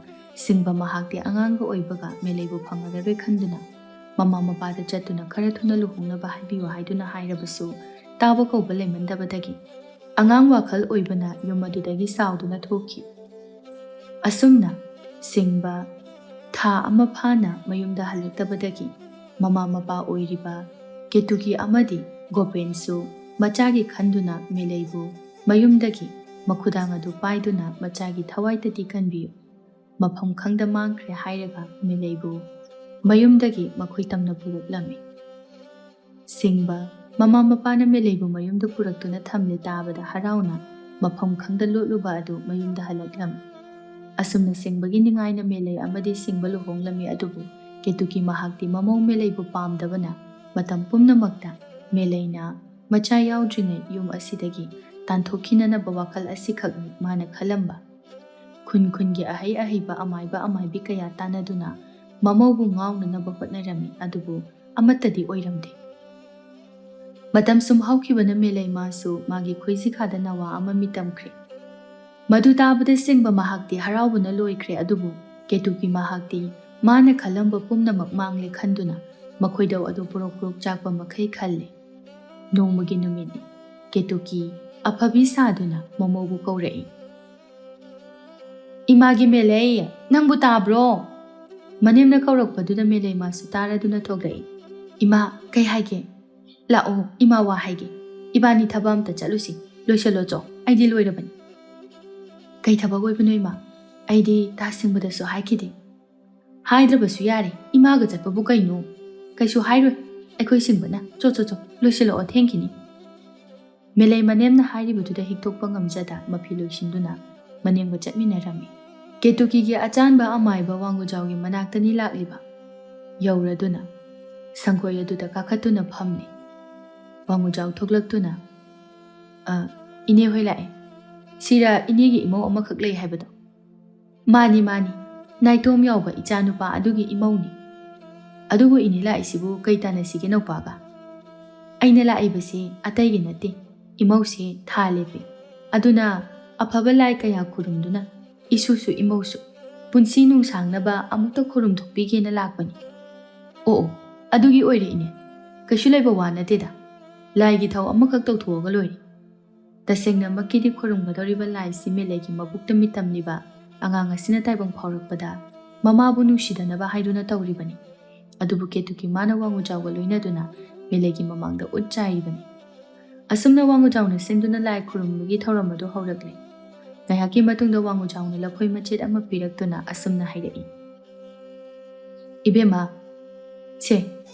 ꯁꯤꯡꯕ ꯃꯍꯥꯛꯇꯤ ꯑꯉꯥꯡꯒ ꯑꯣꯏꯕꯒ ꯃꯦꯂꯩꯕꯨ ꯐꯪꯉꯔꯣꯏ ꯈꯟꯗꯨꯅ, ꯃꯃꯥ ꯃꯄꯥꯗ ꯆꯠꯇꯨꯅ ꯈꯔ ꯊꯨꯅ ꯂꯨꯍꯣꯡꯅꯕ ꯍꯥꯏꯕꯤꯌꯨ ꯍꯥꯏꯗꯨꯅ ꯍꯥꯏꯔꯕꯁꯨ, ꯇꯥꯕ ꯀꯧꯕ ꯂꯩꯃꯟꯗꯕꯗꯒꯤ, ꯑꯉꯥꯡ ꯋꯥꯈꯜ ꯑꯣꯏꯕꯅ ꯌꯨꯝ ꯑꯗꯨꯗꯒꯤ ꯁꯥꯎꯗꯨꯅ ꯊꯣꯛꯈꯤ꯫ ꯑꯁꯨꯝꯅ ꯁꯤꯡꯕ ꯊꯥ ꯑꯃ ꯐꯥꯅ ꯃꯌꯨꯝꯗ ꯍꯜꯂꯛꯇꯕꯗꯒꯤ, ꯃꯃꯥ ꯃꯄꯥ ꯑꯣꯏꯔꯤꯕ ꯀꯦꯇꯨꯀꯤ ꯑꯃꯗꯤ ꯒꯣꯄꯦꯟꯁꯨ ꯃꯆꯥꯒꯤ ꯈꯟꯗꯨꯅ ꯃꯦꯂꯩꯕꯨ ꯃꯌꯨꯝꯗꯒꯤ ꯃꯈꯨꯗꯥꯡ ꯑꯗꯨ ꯄꯥꯏꯗꯨꯅ ꯃꯆꯥꯒꯤ ꯊꯋꯥꯏ ꯇꯗꯤ ꯀꯟꯕꯤꯌꯨ, ꯃꯐꯝ ꯈꯪꯗ ꯃꯥꯡꯈ꯭ꯔꯦ ꯍꯥꯏꯔꯒ ꯃꯦꯂꯩꯕꯨ ꯃꯌꯨꯝꯗꯒꯤ ꯃꯈꯣꯏ ꯇꯝꯅ ꯄꯨꯔꯛꯂꯝꯃꯤ꯫ ꯁꯤꯡꯕ ꯃꯃꯥ ꯃꯄꯥꯅ ꯃꯦꯂꯩꯕꯨ ꯃꯌꯨꯝꯗ ꯄꯨꯔꯛꯇꯨꯅ ꯊꯝꯂꯦ ꯇꯥꯕꯗ ꯍꯔꯥꯎꯅ ꯃꯐꯝ ꯈꯪꯗ ꯂꯣꯠꯂꯨꯕ ꯑꯗꯨ ꯃꯌꯨꯝꯗ ꯍꯜꯂꯛꯂꯝꯃꯤ꯫ ꯑꯁꯨꯝꯅ ꯁꯤꯡꯕꯒꯤ ꯅꯤꯡꯉꯥꯏꯅ ꯃꯦꯂꯩ ꯑꯃꯗꯤ ꯁꯤꯡꯕ ꯂꯨꯍꯣꯡꯂꯝꯃꯤ꯫ ꯑꯗꯨꯕꯨ ꯀꯦꯇꯨꯀꯤ ꯃꯍꯥꯛꯇꯤ ꯃꯃꯧ ꯃꯦꯂꯩꯕꯨ ꯄꯥꯝꯗꯕꯅ ꯃꯇꯝ ꯄꯨꯝꯅꯃꯛꯇ ꯃꯦꯂꯩꯅ ꯃꯆꯥ ꯌꯥꯎꯗ꯭ꯔꯤꯉꯩ ꯌꯨꯝ ꯑꯁꯤꯗꯒꯤ ꯇꯥꯟꯊꯣꯛꯈꯤꯅꯅꯕ ꯋꯥꯈꯜ ꯑꯁꯤꯈꯛꯅꯤ ꯃꯥꯅ ꯈꯜꯂꯝꯕ꯫ ꯈꯨꯟ ꯈꯨꯟꯒꯤ ꯑꯍꯩ ꯑꯍꯩꯕ ꯑꯃꯥꯏꯕ ꯑꯃꯥꯏꯕꯤ ꯀꯌꯥ ꯇꯥꯟꯅꯗꯨꯅ ꯃꯃꯧꯕꯨ ꯉꯥꯎꯅꯅꯕ ꯍꯣꯠꯅꯔꯝꯃꯤ, ꯑꯗꯨꯕꯨ ꯑꯃꯠꯇꯗꯤ ꯑꯣꯏꯔꯝꯗꯦ꯫ ꯃꯇꯝ ꯁꯨꯝ ꯍꯧꯈꯤꯕꯅ ꯃꯦꯂꯩ ꯃꯥꯁꯨ ꯃꯥꯒꯤ ꯈꯣꯏꯖꯤꯈꯥꯗ ꯅꯋꯥ ꯑꯃ ꯃꯤꯇꯝꯈ꯭ꯔꯦ꯫ ꯃꯗꯨ ꯇꯥꯕꯗ ꯁꯤꯡꯕ ꯃꯍꯥꯛꯇꯤ ꯍꯔꯥꯎꯕꯅ ꯂꯣꯏꯈ꯭ꯔꯦ, ꯑꯗꯨꯕꯨ ꯀꯦꯇꯨꯀꯤ ꯃꯍꯥꯛꯇꯤ ꯃꯥꯅ ꯈꯜꯂꯝꯕ ꯄꯨꯝꯅꯃꯛ ꯃꯥꯡꯂꯦ ꯈꯟꯗꯨꯅ ꯃꯈꯣꯏꯗꯧ ꯑꯗꯨ ꯄꯨꯔꯣꯛ ꯄꯨꯔꯣꯛ ꯆꯥꯛꯄ ꯃꯈꯩ ꯈꯜꯂꯦ꯫ ꯅꯣꯡꯃꯒꯤ ꯅꯨꯃꯤꯠꯅꯤ꯫ ꯀꯦꯇꯨꯀꯤ ꯑꯐꯕꯤ ꯁꯥꯗꯨꯅ ꯃꯃꯧꯕꯨ ꯀꯧꯔꯛꯏ꯫ "ꯏꯃꯥꯒꯤ ꯃꯦꯂꯩ, ꯅꯪꯕꯨ ꯇꯥꯕ꯭ꯔꯣ?" ꯃꯅꯦꯝꯅ ꯀꯧꯔꯛꯄꯗꯨꯗ ꯃꯦꯂꯩ ꯃꯥꯁꯨ ꯇꯥꯔꯗꯨꯅ ꯊꯣꯛꯂꯛꯏ꯫ "ꯏꯃꯥ, ꯀꯩ ꯍꯥꯏꯒꯦ? ꯂꯥꯛꯑꯣ, ꯏꯃꯥ ꯋꯥ ꯍꯥꯏꯒꯦ꯫ ꯏꯕꯥꯅꯤ ꯊꯕꯛ ꯑꯝꯇ ꯆꯠꯂꯨꯁꯤ꯫ ꯂꯣꯏꯁꯜꯂꯣ ꯆꯣ, ꯑꯩꯗꯤ ꯂꯣꯏꯔꯕꯅꯤ꯫" "ꯀꯩ ꯊꯕꯛ ꯑꯣꯏꯕꯅꯣ ꯏꯃꯥ? ꯑꯩꯗꯤ ꯇꯥ ꯁꯤꯡꯕꯗꯁꯨ ꯍꯥꯏꯈꯤꯗꯦ꯫" "ꯍꯥꯏꯗ꯭ꯔꯕꯁꯨ ꯌꯥꯔꯦ, ꯏꯃꯥꯒ ꯆꯠꯄꯕꯨ ꯀꯩꯅꯣ? ꯀꯩꯁꯨ ꯍꯥꯏꯔꯣꯏ ꯑꯩꯈꯣꯏ ꯁꯤꯡꯕꯅ꯫ ꯆꯣ ꯆꯣ ꯆꯣ, ꯂꯣꯏꯁꯤꯜꯂꯛꯑꯣ, ꯊꯦꯡꯈꯤꯅꯤ꯫" ꯃꯦꯂꯩ ꯃꯅꯦꯝꯅ ꯍꯥꯏꯔꯤꯕꯗꯨꯗ ꯍꯤꯛꯊꯣꯛꯄ ꯉꯝꯖꯗ ꯃꯐꯤ ꯂꯣꯏꯁꯤꯟꯗꯨꯅ ꯃꯅꯦꯝꯒ ꯆꯠꯃꯤꯟꯅꯔꯝꯃꯤ꯫ ꯀꯦꯇꯨꯀꯤꯒꯤ ꯑꯆꯥꯟꯕ ꯑꯃꯥꯏꯕ ꯋꯥꯡꯒꯨꯖꯥꯎꯒꯤ ꯃꯅꯥꯛꯇꯅꯤ ꯂꯥꯛꯂꯤꯕ꯫ ꯌꯧꯔꯗꯨꯅ ꯁꯪꯒꯣꯏ ꯑꯗꯨꯗ ꯀꯥꯈꯠꯇꯨꯅ ꯐꯝꯂꯤ꯫ ꯋꯥꯡꯒꯨꯖꯥꯎ ꯊꯣꯛꯂꯛꯇꯨꯅ, "ꯑ, ꯏꯅꯦ ꯍꯣꯏ ꯂꯥꯛꯑꯦ꯫ ꯁꯤꯔ ꯏꯅꯦꯒꯤ ꯏꯃꯧ ꯑꯃꯈꯛ ꯂꯩ ꯍꯥꯏꯕꯗꯣ?" "ꯃꯥꯅꯤ, ꯃꯥꯅꯤ, ꯅꯥꯏꯇꯣꯝ ꯌꯥꯎꯕ ꯏꯆꯥꯅꯨꯄꯥ ꯑꯗꯨꯒꯤ ꯏꯃꯧꯅꯤ꯫ ꯑꯗꯨꯕꯨ ꯏꯅꯦ ꯂꯥꯛꯏꯁꯤꯕꯨ ꯀꯩ ꯇꯥꯟꯅꯁꯤꯒꯦ ꯅꯧꯄꯥꯒ?" "ꯑꯩꯅ ꯂꯥꯛꯏꯕꯁꯤ ꯑꯇꯩꯒꯤ ꯅꯠꯇꯦ, ꯏꯃꯧꯁꯦ ꯊꯥ ꯂꯦꯞꯄꯦ꯫ ꯑꯗꯨꯅ ꯑꯐꯕ ꯂꯥꯏ ꯀꯌꯥ ꯈꯨꯔꯨꯝꯗꯨꯅ ꯏꯁꯨꯁꯨ ꯏꯃꯧꯁꯨ ꯄꯨꯟꯁꯤ ꯅꯨꯡꯁꯥꯡꯅꯕ ꯑꯃꯨꯛꯇ ꯈꯨꯔꯨꯝ ꯊꯣꯛꯄꯤꯒꯦꯅ ꯂꯥꯛꯄꯅꯤ꯫" "ꯑꯣ ꯑꯣ, ꯑꯗꯨꯒꯤ ꯑꯣꯏꯔꯦ ꯏꯅꯦ꯫ ꯀꯩꯁꯨ ꯂꯩꯕ ꯋꯥ ꯅꯠꯇꯦꯗ꯫ ꯂꯥꯏꯒꯤ ꯊꯧ ꯑꯃꯈꯛ ꯇꯧꯊꯣꯛꯑꯒ ꯂꯣꯏꯔꯦ꯫" ꯇꯁꯦꯡꯅꯃꯛꯀꯤꯗꯤ ꯈꯨꯔꯨꯝꯒꯗꯧꯔꯤꯕ ꯂꯥꯏꯁꯤ ꯃꯦꯂꯩꯒꯤ ꯃꯕꯨꯛꯇ ꯃꯤꯇꯝꯂꯤꯕ ꯑꯉꯥꯡ ꯑꯁꯤꯅ ꯇꯥꯏꯕꯪ ꯐꯥꯎꯔꯛꯄꯗ ꯃꯃꯥꯕꯨ ꯅꯨꯡꯁꯤꯗꯅꯕ ꯍꯥꯏꯗꯨꯅ ꯇꯧꯔꯤꯕꯅꯤ꯫ ꯑꯗꯨꯕꯨ ꯀꯦꯇꯨꯀꯤ ꯃꯥꯅ ꯋꯥꯡꯒꯨꯖꯥꯎꯒ ꯂꯣꯏꯅꯗꯨꯅ ꯃꯦꯂꯩꯒꯤ ꯃꯃꯥꯡꯗ ꯎꯠ ꯆꯥꯏꯔꯤꯕꯅꯤ꯫ ꯑꯁꯨꯝꯅ ꯋꯥꯡꯒꯨꯖꯥꯎꯅ ꯁꯤꯟꯗꯨꯅ ꯂꯥꯏ ꯈꯨꯔꯨꯝꯕꯒꯤ ꯊꯧꯔꯝ ꯑꯗꯨ ꯍꯧꯔꯛꯂꯦ꯫ ꯉꯥꯏꯍꯥꯛꯀꯤ ꯃꯇꯨꯡꯗ ꯋꯥꯡꯉꯨꯖꯥꯎꯅ ꯂꯐꯣꯏ ꯃꯆꯦꯠ ꯑꯃ ꯄꯤꯔꯛꯇꯨꯅ ꯑꯁꯨꯝꯅ ꯍꯥꯏꯔꯛꯏ, "ꯏꯕꯦꯝꯃ, ꯁꯦ,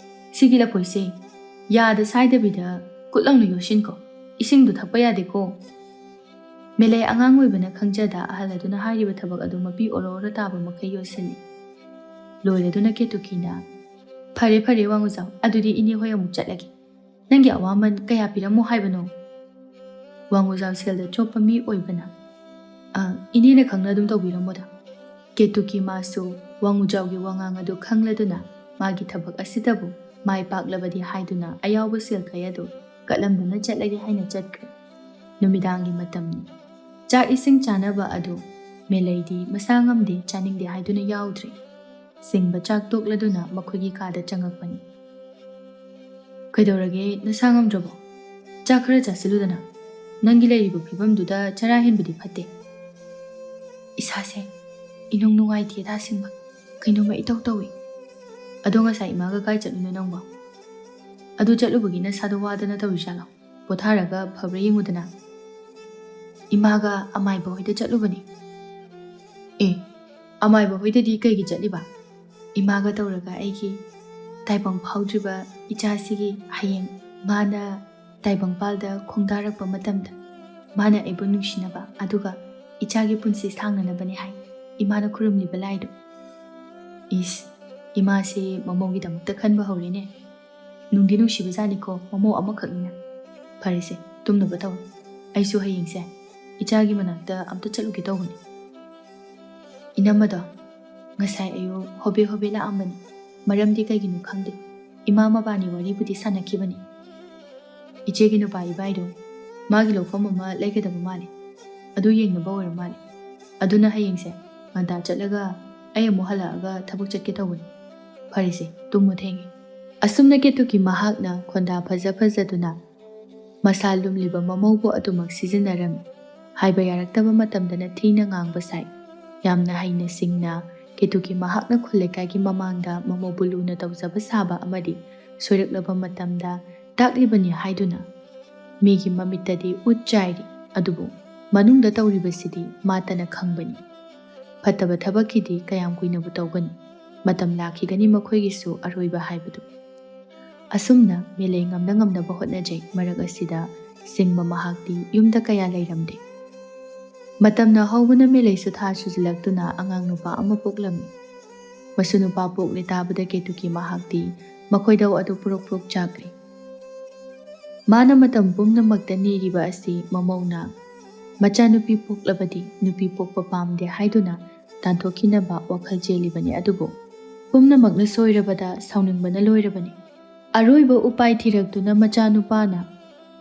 ꯁꯤꯒꯤ ꯂꯐꯣꯏꯁꯦ ꯌꯥꯗ ꯁꯥꯏꯗꯕꯤꯗ ꯀꯨꯠ ꯂꯥꯎꯅ ꯌꯣꯠꯁꯤꯟꯀꯣ꯫ ꯏꯁꯤꯡꯗꯣ ꯊꯛꯄ ꯌꯥꯗꯦꯀꯣ꯫" ꯃꯦꯂꯩ ꯑꯉꯥꯡ ꯑꯣꯏꯕꯅ ꯈꯪꯖꯗ ꯑꯍꯜ ꯑꯗꯨꯅ ꯍꯥꯏꯔꯤꯕ ꯊꯕꯛ ꯑꯗꯨ ꯃꯄꯤ ꯑꯣꯔꯣ ꯑꯣꯔꯣ ꯇꯥꯕ ꯃꯈꯩ ꯌꯣꯠꯁꯤꯜꯂꯤ꯫ ꯂꯣꯏꯔꯗꯨꯅ ꯀꯦꯇꯨꯀꯤꯅ, "ꯐꯔꯦ, ꯐꯔꯦ, ꯋꯥꯡꯉꯨꯖꯥꯎ, ꯑꯗꯨꯗꯤ ꯏꯅꯦ ꯍꯣꯏ ꯑꯃꯨꯛ ꯆꯠꯂꯒꯦ꯫ ꯅꯪꯒꯤ ꯑꯋꯥꯃꯟ ꯀꯌꯥ ꯄꯤꯔꯝꯃꯣ ꯍꯥꯏꯕꯅꯣ?" ꯋꯥꯡꯉꯨꯖꯥꯎ ꯁꯦꯜꯗ ꯆꯣꯞꯄ ꯃꯤ ꯑꯣꯏꯕꯅ, "ꯑ, ꯏꯅꯦꯅ ꯈꯪꯅ ꯑꯗꯨꯝ ꯇꯧꯕꯤꯔꯝꯃꯣꯗ꯫" ꯀꯦꯇꯨꯀꯤ ꯃꯥꯁꯨ ꯋꯥꯡꯉꯨꯖꯥꯎꯒꯤ ꯋꯥꯉꯥꯡ ꯑꯗꯨ ꯈꯪꯂꯗꯨꯅ ꯃꯥꯒꯤ ꯊꯕꯛ ꯑꯁꯤꯗꯕꯨ ꯃꯥꯏ ꯄꯥꯛꯂꯕꯗꯤ ꯍꯥꯏꯗꯨꯅ ꯑꯌꯥꯎꯕ ꯁꯦꯜ ꯈꯩ ꯑꯗꯨ ꯀꯠꯂꯝꯗꯨꯅ ꯆꯠꯂꯒꯦ ꯍꯥꯏꯅ ꯆꯠꯈ꯭ꯔꯦ꯫ ꯅꯨꯃꯤꯗꯥꯡꯒꯤ ꯃꯇꯝꯅꯤ꯫ ꯆꯥꯛ ꯏꯁꯤꯡ ꯆꯥꯅꯕ ꯑꯗꯨ ꯃꯦꯂꯩꯗꯤ ꯃꯁꯥ ꯉꯝꯗꯦ, ꯆꯥꯅꯤꯡꯗꯦ ꯍꯥꯏꯗꯨꯅ ꯌꯥꯎꯗ꯭ꯔꯦ꯫ ꯁꯤꯡꯕ ꯆꯥꯛ ꯇꯣꯛꯂꯗꯨꯅ ꯃꯈꯣꯏꯒꯤ ꯀꯥꯗ ꯆꯪꯉꯛꯄꯅꯤ꯫ "ꯀꯩꯗꯧꯔꯒꯦ, ꯅꯁꯥ ꯉꯝꯗ꯭ꯔꯕꯣ? ꯆꯥꯛ ꯈꯔ ꯆꯥꯁꯤꯜꯂꯨꯗꯅ꯫ ꯅꯪꯒꯤ ꯂꯩꯔꯤꯕ ꯐꯤꯕꯝꯗꯨꯗ ꯆꯔꯥ ꯍꯦꯟꯕꯗꯤ ꯐꯠꯇꯦ꯫" "ꯏꯁꯥꯁꯦ ꯏꯅꯨꯡ ꯅꯨꯡꯉꯥꯏꯇꯦꯗ ꯁꯤꯡꯕ, ꯀꯩꯅꯣꯝꯃ ꯏꯇꯧ ꯇꯧꯏ꯫" "ꯑꯗꯣ ꯉꯁꯥꯏ ꯏꯃꯥꯒ ꯀꯥꯏ ꯆꯠꯂꯨꯏꯅꯣ ꯅꯪꯕꯣ?" "ꯑꯗꯨ ꯆꯠꯂꯨꯕꯒꯤ ꯅꯁꯥꯗꯣ ꯋꯥꯗꯅ ꯇꯧꯔꯤꯖꯥꯠꯂꯣ? ꯄꯣꯊꯥꯔꯒ ꯐꯕ꯭ꯔꯥ ꯌꯦꯡꯉꯨꯗꯅ꯫" "ꯏꯃꯥꯒ ꯑꯃꯥꯏꯕ ꯍꯣꯏꯗ ꯆꯠꯂꯨꯕꯅꯤ꯫" "ꯑꯦ, ꯑꯃꯥꯏꯕ ꯍꯣꯏꯗꯗꯤ ꯀꯩꯒꯤ ꯆꯠꯂꯤꯕ?" "ꯏꯃꯥꯒ ꯇꯧꯔꯒ ꯑꯩꯒꯤ ꯇꯥꯏꯕꯪ ꯐꯥꯎꯗ꯭ꯔꯤꯕ ꯏꯆꯥꯁꯤꯒꯤ ꯍꯌꯦꯡ ꯃꯥꯅ ꯇꯥꯏꯕꯪꯄꯥꯜꯗ ꯈꯣꯡꯗꯥꯔꯛꯄ ꯃꯇꯝꯗ ꯃꯥꯅ ꯑꯩꯕꯨ ꯅꯨꯡꯁꯤꯅꯕ, ꯑꯗꯨꯒ ꯏꯆꯥꯒꯤ ꯄꯨꯟꯁꯤ ꯁꯥꯡꯅꯅꯕꯅꯦ ꯍꯥꯏ ꯏꯃꯥꯅ ꯈꯨꯔꯨꯝꯂꯤꯕ ꯂꯥꯏꯗꯣ꯫" "ꯏꯁ, ꯏꯃꯥꯁꯦ ꯃꯃꯧꯒꯤꯗꯃꯛꯇ ꯈꯟꯕ ꯍꯧꯔꯦꯅꯦ꯫ ꯅꯨꯡꯗꯤ ꯅꯨꯡꯁꯤꯕꯖꯥꯠꯅꯤꯀꯣ, ꯃꯃꯧ ꯑꯃꯈꯛꯅꯤꯅ꯫ ꯐꯔꯦꯁꯦ, ꯇꯨꯝꯅꯕ ꯇꯧꯔꯣ꯫ ꯑꯩꯁꯨ ꯍꯌꯦꯡꯁꯦ ꯏꯆꯥꯒꯤ ꯃꯅꯥꯛꯇ ꯑꯝꯇ ꯆꯠꯂꯨꯒꯦ ꯇꯧꯕꯅꯤ꯫" "ꯏꯅꯝꯃꯗꯣ ꯉꯁꯥꯏ ꯑꯌꯨꯛ ꯍꯣꯕꯦ ꯍꯣꯕꯦ ꯂꯥꯛꯑꯝꯕꯅꯤ꯫ ꯃꯔꯝꯗꯤ ꯀꯩꯒꯤꯅꯣ ꯈꯪꯗꯦ, ꯏꯃꯥ ꯃꯕꯥꯅꯤ ꯋꯥꯔꯤꯕꯨꯗꯤ ꯁꯥꯟꯅꯈꯤꯕꯅꯤ꯫ ꯏꯆꯦꯒꯤ ꯅꯨꯄꯥ ꯏꯕꯥꯏꯗꯣ ꯃꯥꯒꯤ ꯂꯧꯐꯝ ꯑꯃ ꯂꯩꯒꯗꯕ ꯃꯥꯜꯂꯦ꯫ ꯑꯗꯨ ꯌꯦꯡꯅꯕ ꯑꯣꯏꯔ ꯃꯥꯜꯂꯦ꯫ ꯑꯗꯨꯅ ꯍꯌꯦꯡꯁꯦ ꯉꯟꯇꯥ ꯆꯠꯂꯒ ꯑꯩ ꯑꯃꯨꯛ ꯍꯜꯂꯛꯑꯒ ꯊꯕꯛ ꯆꯠꯀꯦ ꯇꯧꯕꯅꯤ꯫ ꯐꯔꯦꯁꯦ, ꯇꯨꯝꯃꯣ, ꯊꯦꯡꯉꯦ꯫" ꯑꯁꯨꯝꯅ ꯀꯦꯇꯨꯀꯤ ꯃꯍꯥꯛꯅ ꯈꯣꯟꯗꯥ ꯐꯖ ꯐꯖꯗꯨꯅ ꯃꯁꯥ ꯂꯨꯝꯂꯤꯕ ꯃꯃꯧꯕꯨ ꯑꯗꯨꯃꯛ ꯁꯤꯖꯤꯟꯅꯔꯝꯃꯤ꯫ ꯍꯥꯏꯕ ꯌꯥꯔꯛꯇꯕ ꯃꯇꯝꯗꯅ ꯊꯤꯅ ꯉꯥꯡꯕ ꯁꯥꯏ꯫ ꯌꯥꯝꯅ ꯍꯩꯅ ꯁꯤꯡꯅ ꯀꯦꯇꯨꯀꯤ ꯃꯍꯥꯛꯅ ꯈꯨꯜ ꯂꯩꯀꯥꯏꯒꯤ ꯃꯃꯥꯡꯗ ꯃꯃꯧꯕꯨ ꯂꯨꯅ ꯇꯧꯖꯕ ꯁꯥꯕ ꯑꯃꯗꯤ ꯁꯣꯏꯔꯛꯂꯕ ꯃꯇꯝꯗ ꯇꯥꯛꯂꯤꯕꯅꯤ ꯍꯥꯏꯗꯨꯅ ꯃꯤꯒꯤ ꯃꯃꯤꯠꯇꯗꯤ ꯎꯠ ꯆꯥꯏꯔꯤ꯫ ꯑꯗꯨꯕꯨ ꯃꯅꯨꯡꯗ ꯇꯧꯔꯤꯕꯁꯤꯗꯤ ꯃꯥꯇꯅ ꯈꯪꯕꯅꯤ꯫ ꯐꯠꯇꯕ ꯊꯕꯛꯀꯤꯗꯤ ꯀꯌꯥꯝ ꯀꯨꯏꯅꯕꯨ ꯇꯧꯒꯅꯤ? ꯃꯇꯝ ꯂꯥꯛꯈꯤꯒꯅꯤ ꯃꯈꯣꯏꯒꯤꯁꯨ ꯑꯔꯣꯏꯕ ꯍꯥꯏꯕꯗꯨ꯫ ꯑꯁꯨꯝꯅ ꯃꯦꯂꯩ ꯉꯝꯅ ꯉꯝꯅꯕ ꯍꯣꯠꯅꯖꯩ꯫ ꯃꯔꯛ ꯑꯁꯤꯗ ꯁꯤꯡꯕ ꯃꯍꯥꯛꯇꯤ ꯌꯨꯝꯗ ꯀꯌꯥ ꯂꯩꯔꯝꯗꯦ꯫ ꯃꯇꯝꯅ ꯍꯧꯕꯅ ꯃꯦꯂꯩꯁꯨ ꯊꯥ ꯁꯨꯖꯤꯜꯂꯛꯇꯨꯅ ꯑꯉꯥꯡ ꯅꯨꯄꯥ ꯑꯃ ꯄꯣꯛꯂꯝꯃꯤ꯫ ꯃꯁꯨ ꯅꯨꯄꯥ ꯄꯣꯛꯂꯦ ꯇꯥꯕꯗ ꯀꯦꯇꯨꯀꯤ ꯃꯍꯥꯛꯇꯤ ꯃꯈꯣꯏꯗꯧ ꯑꯗꯨ ꯄꯨꯔꯣꯛ ꯄꯨꯔꯣꯛ ꯆꯥꯛꯂꯤ꯫ ꯃꯥꯅ ꯃꯇꯝ ꯄꯨꯝꯅꯃꯛꯇ ꯅꯤꯔꯤꯕ ꯑꯁꯤ ꯃꯃꯧꯅ ꯃꯆꯥꯅꯨꯄꯤ ꯄꯣꯛꯂꯕꯗꯤ ꯅꯨꯄꯤ ꯄꯣꯛꯄ ꯄꯥꯝꯗꯦ ꯍꯥꯏꯗꯨꯅ ꯇꯥꯟꯊꯣꯛꯈꯤꯅꯕ ꯋꯥꯈꯜ ꯆꯦꯜꯂꯤꯕꯅꯤ꯫ ꯑꯗꯨꯕꯨ ꯄꯨꯝꯅꯃꯛꯅ ꯁꯣꯏꯔꯕꯗ ꯁꯥꯎꯅꯤꯡꯕꯅ ꯂꯣꯏꯔꯕꯅꯤ꯫ ꯑꯔꯣꯏꯕ ꯎꯄꯥꯏ ꯊꯤꯔꯛꯇꯨꯅ ꯃꯆꯥꯅꯨꯄꯥꯅ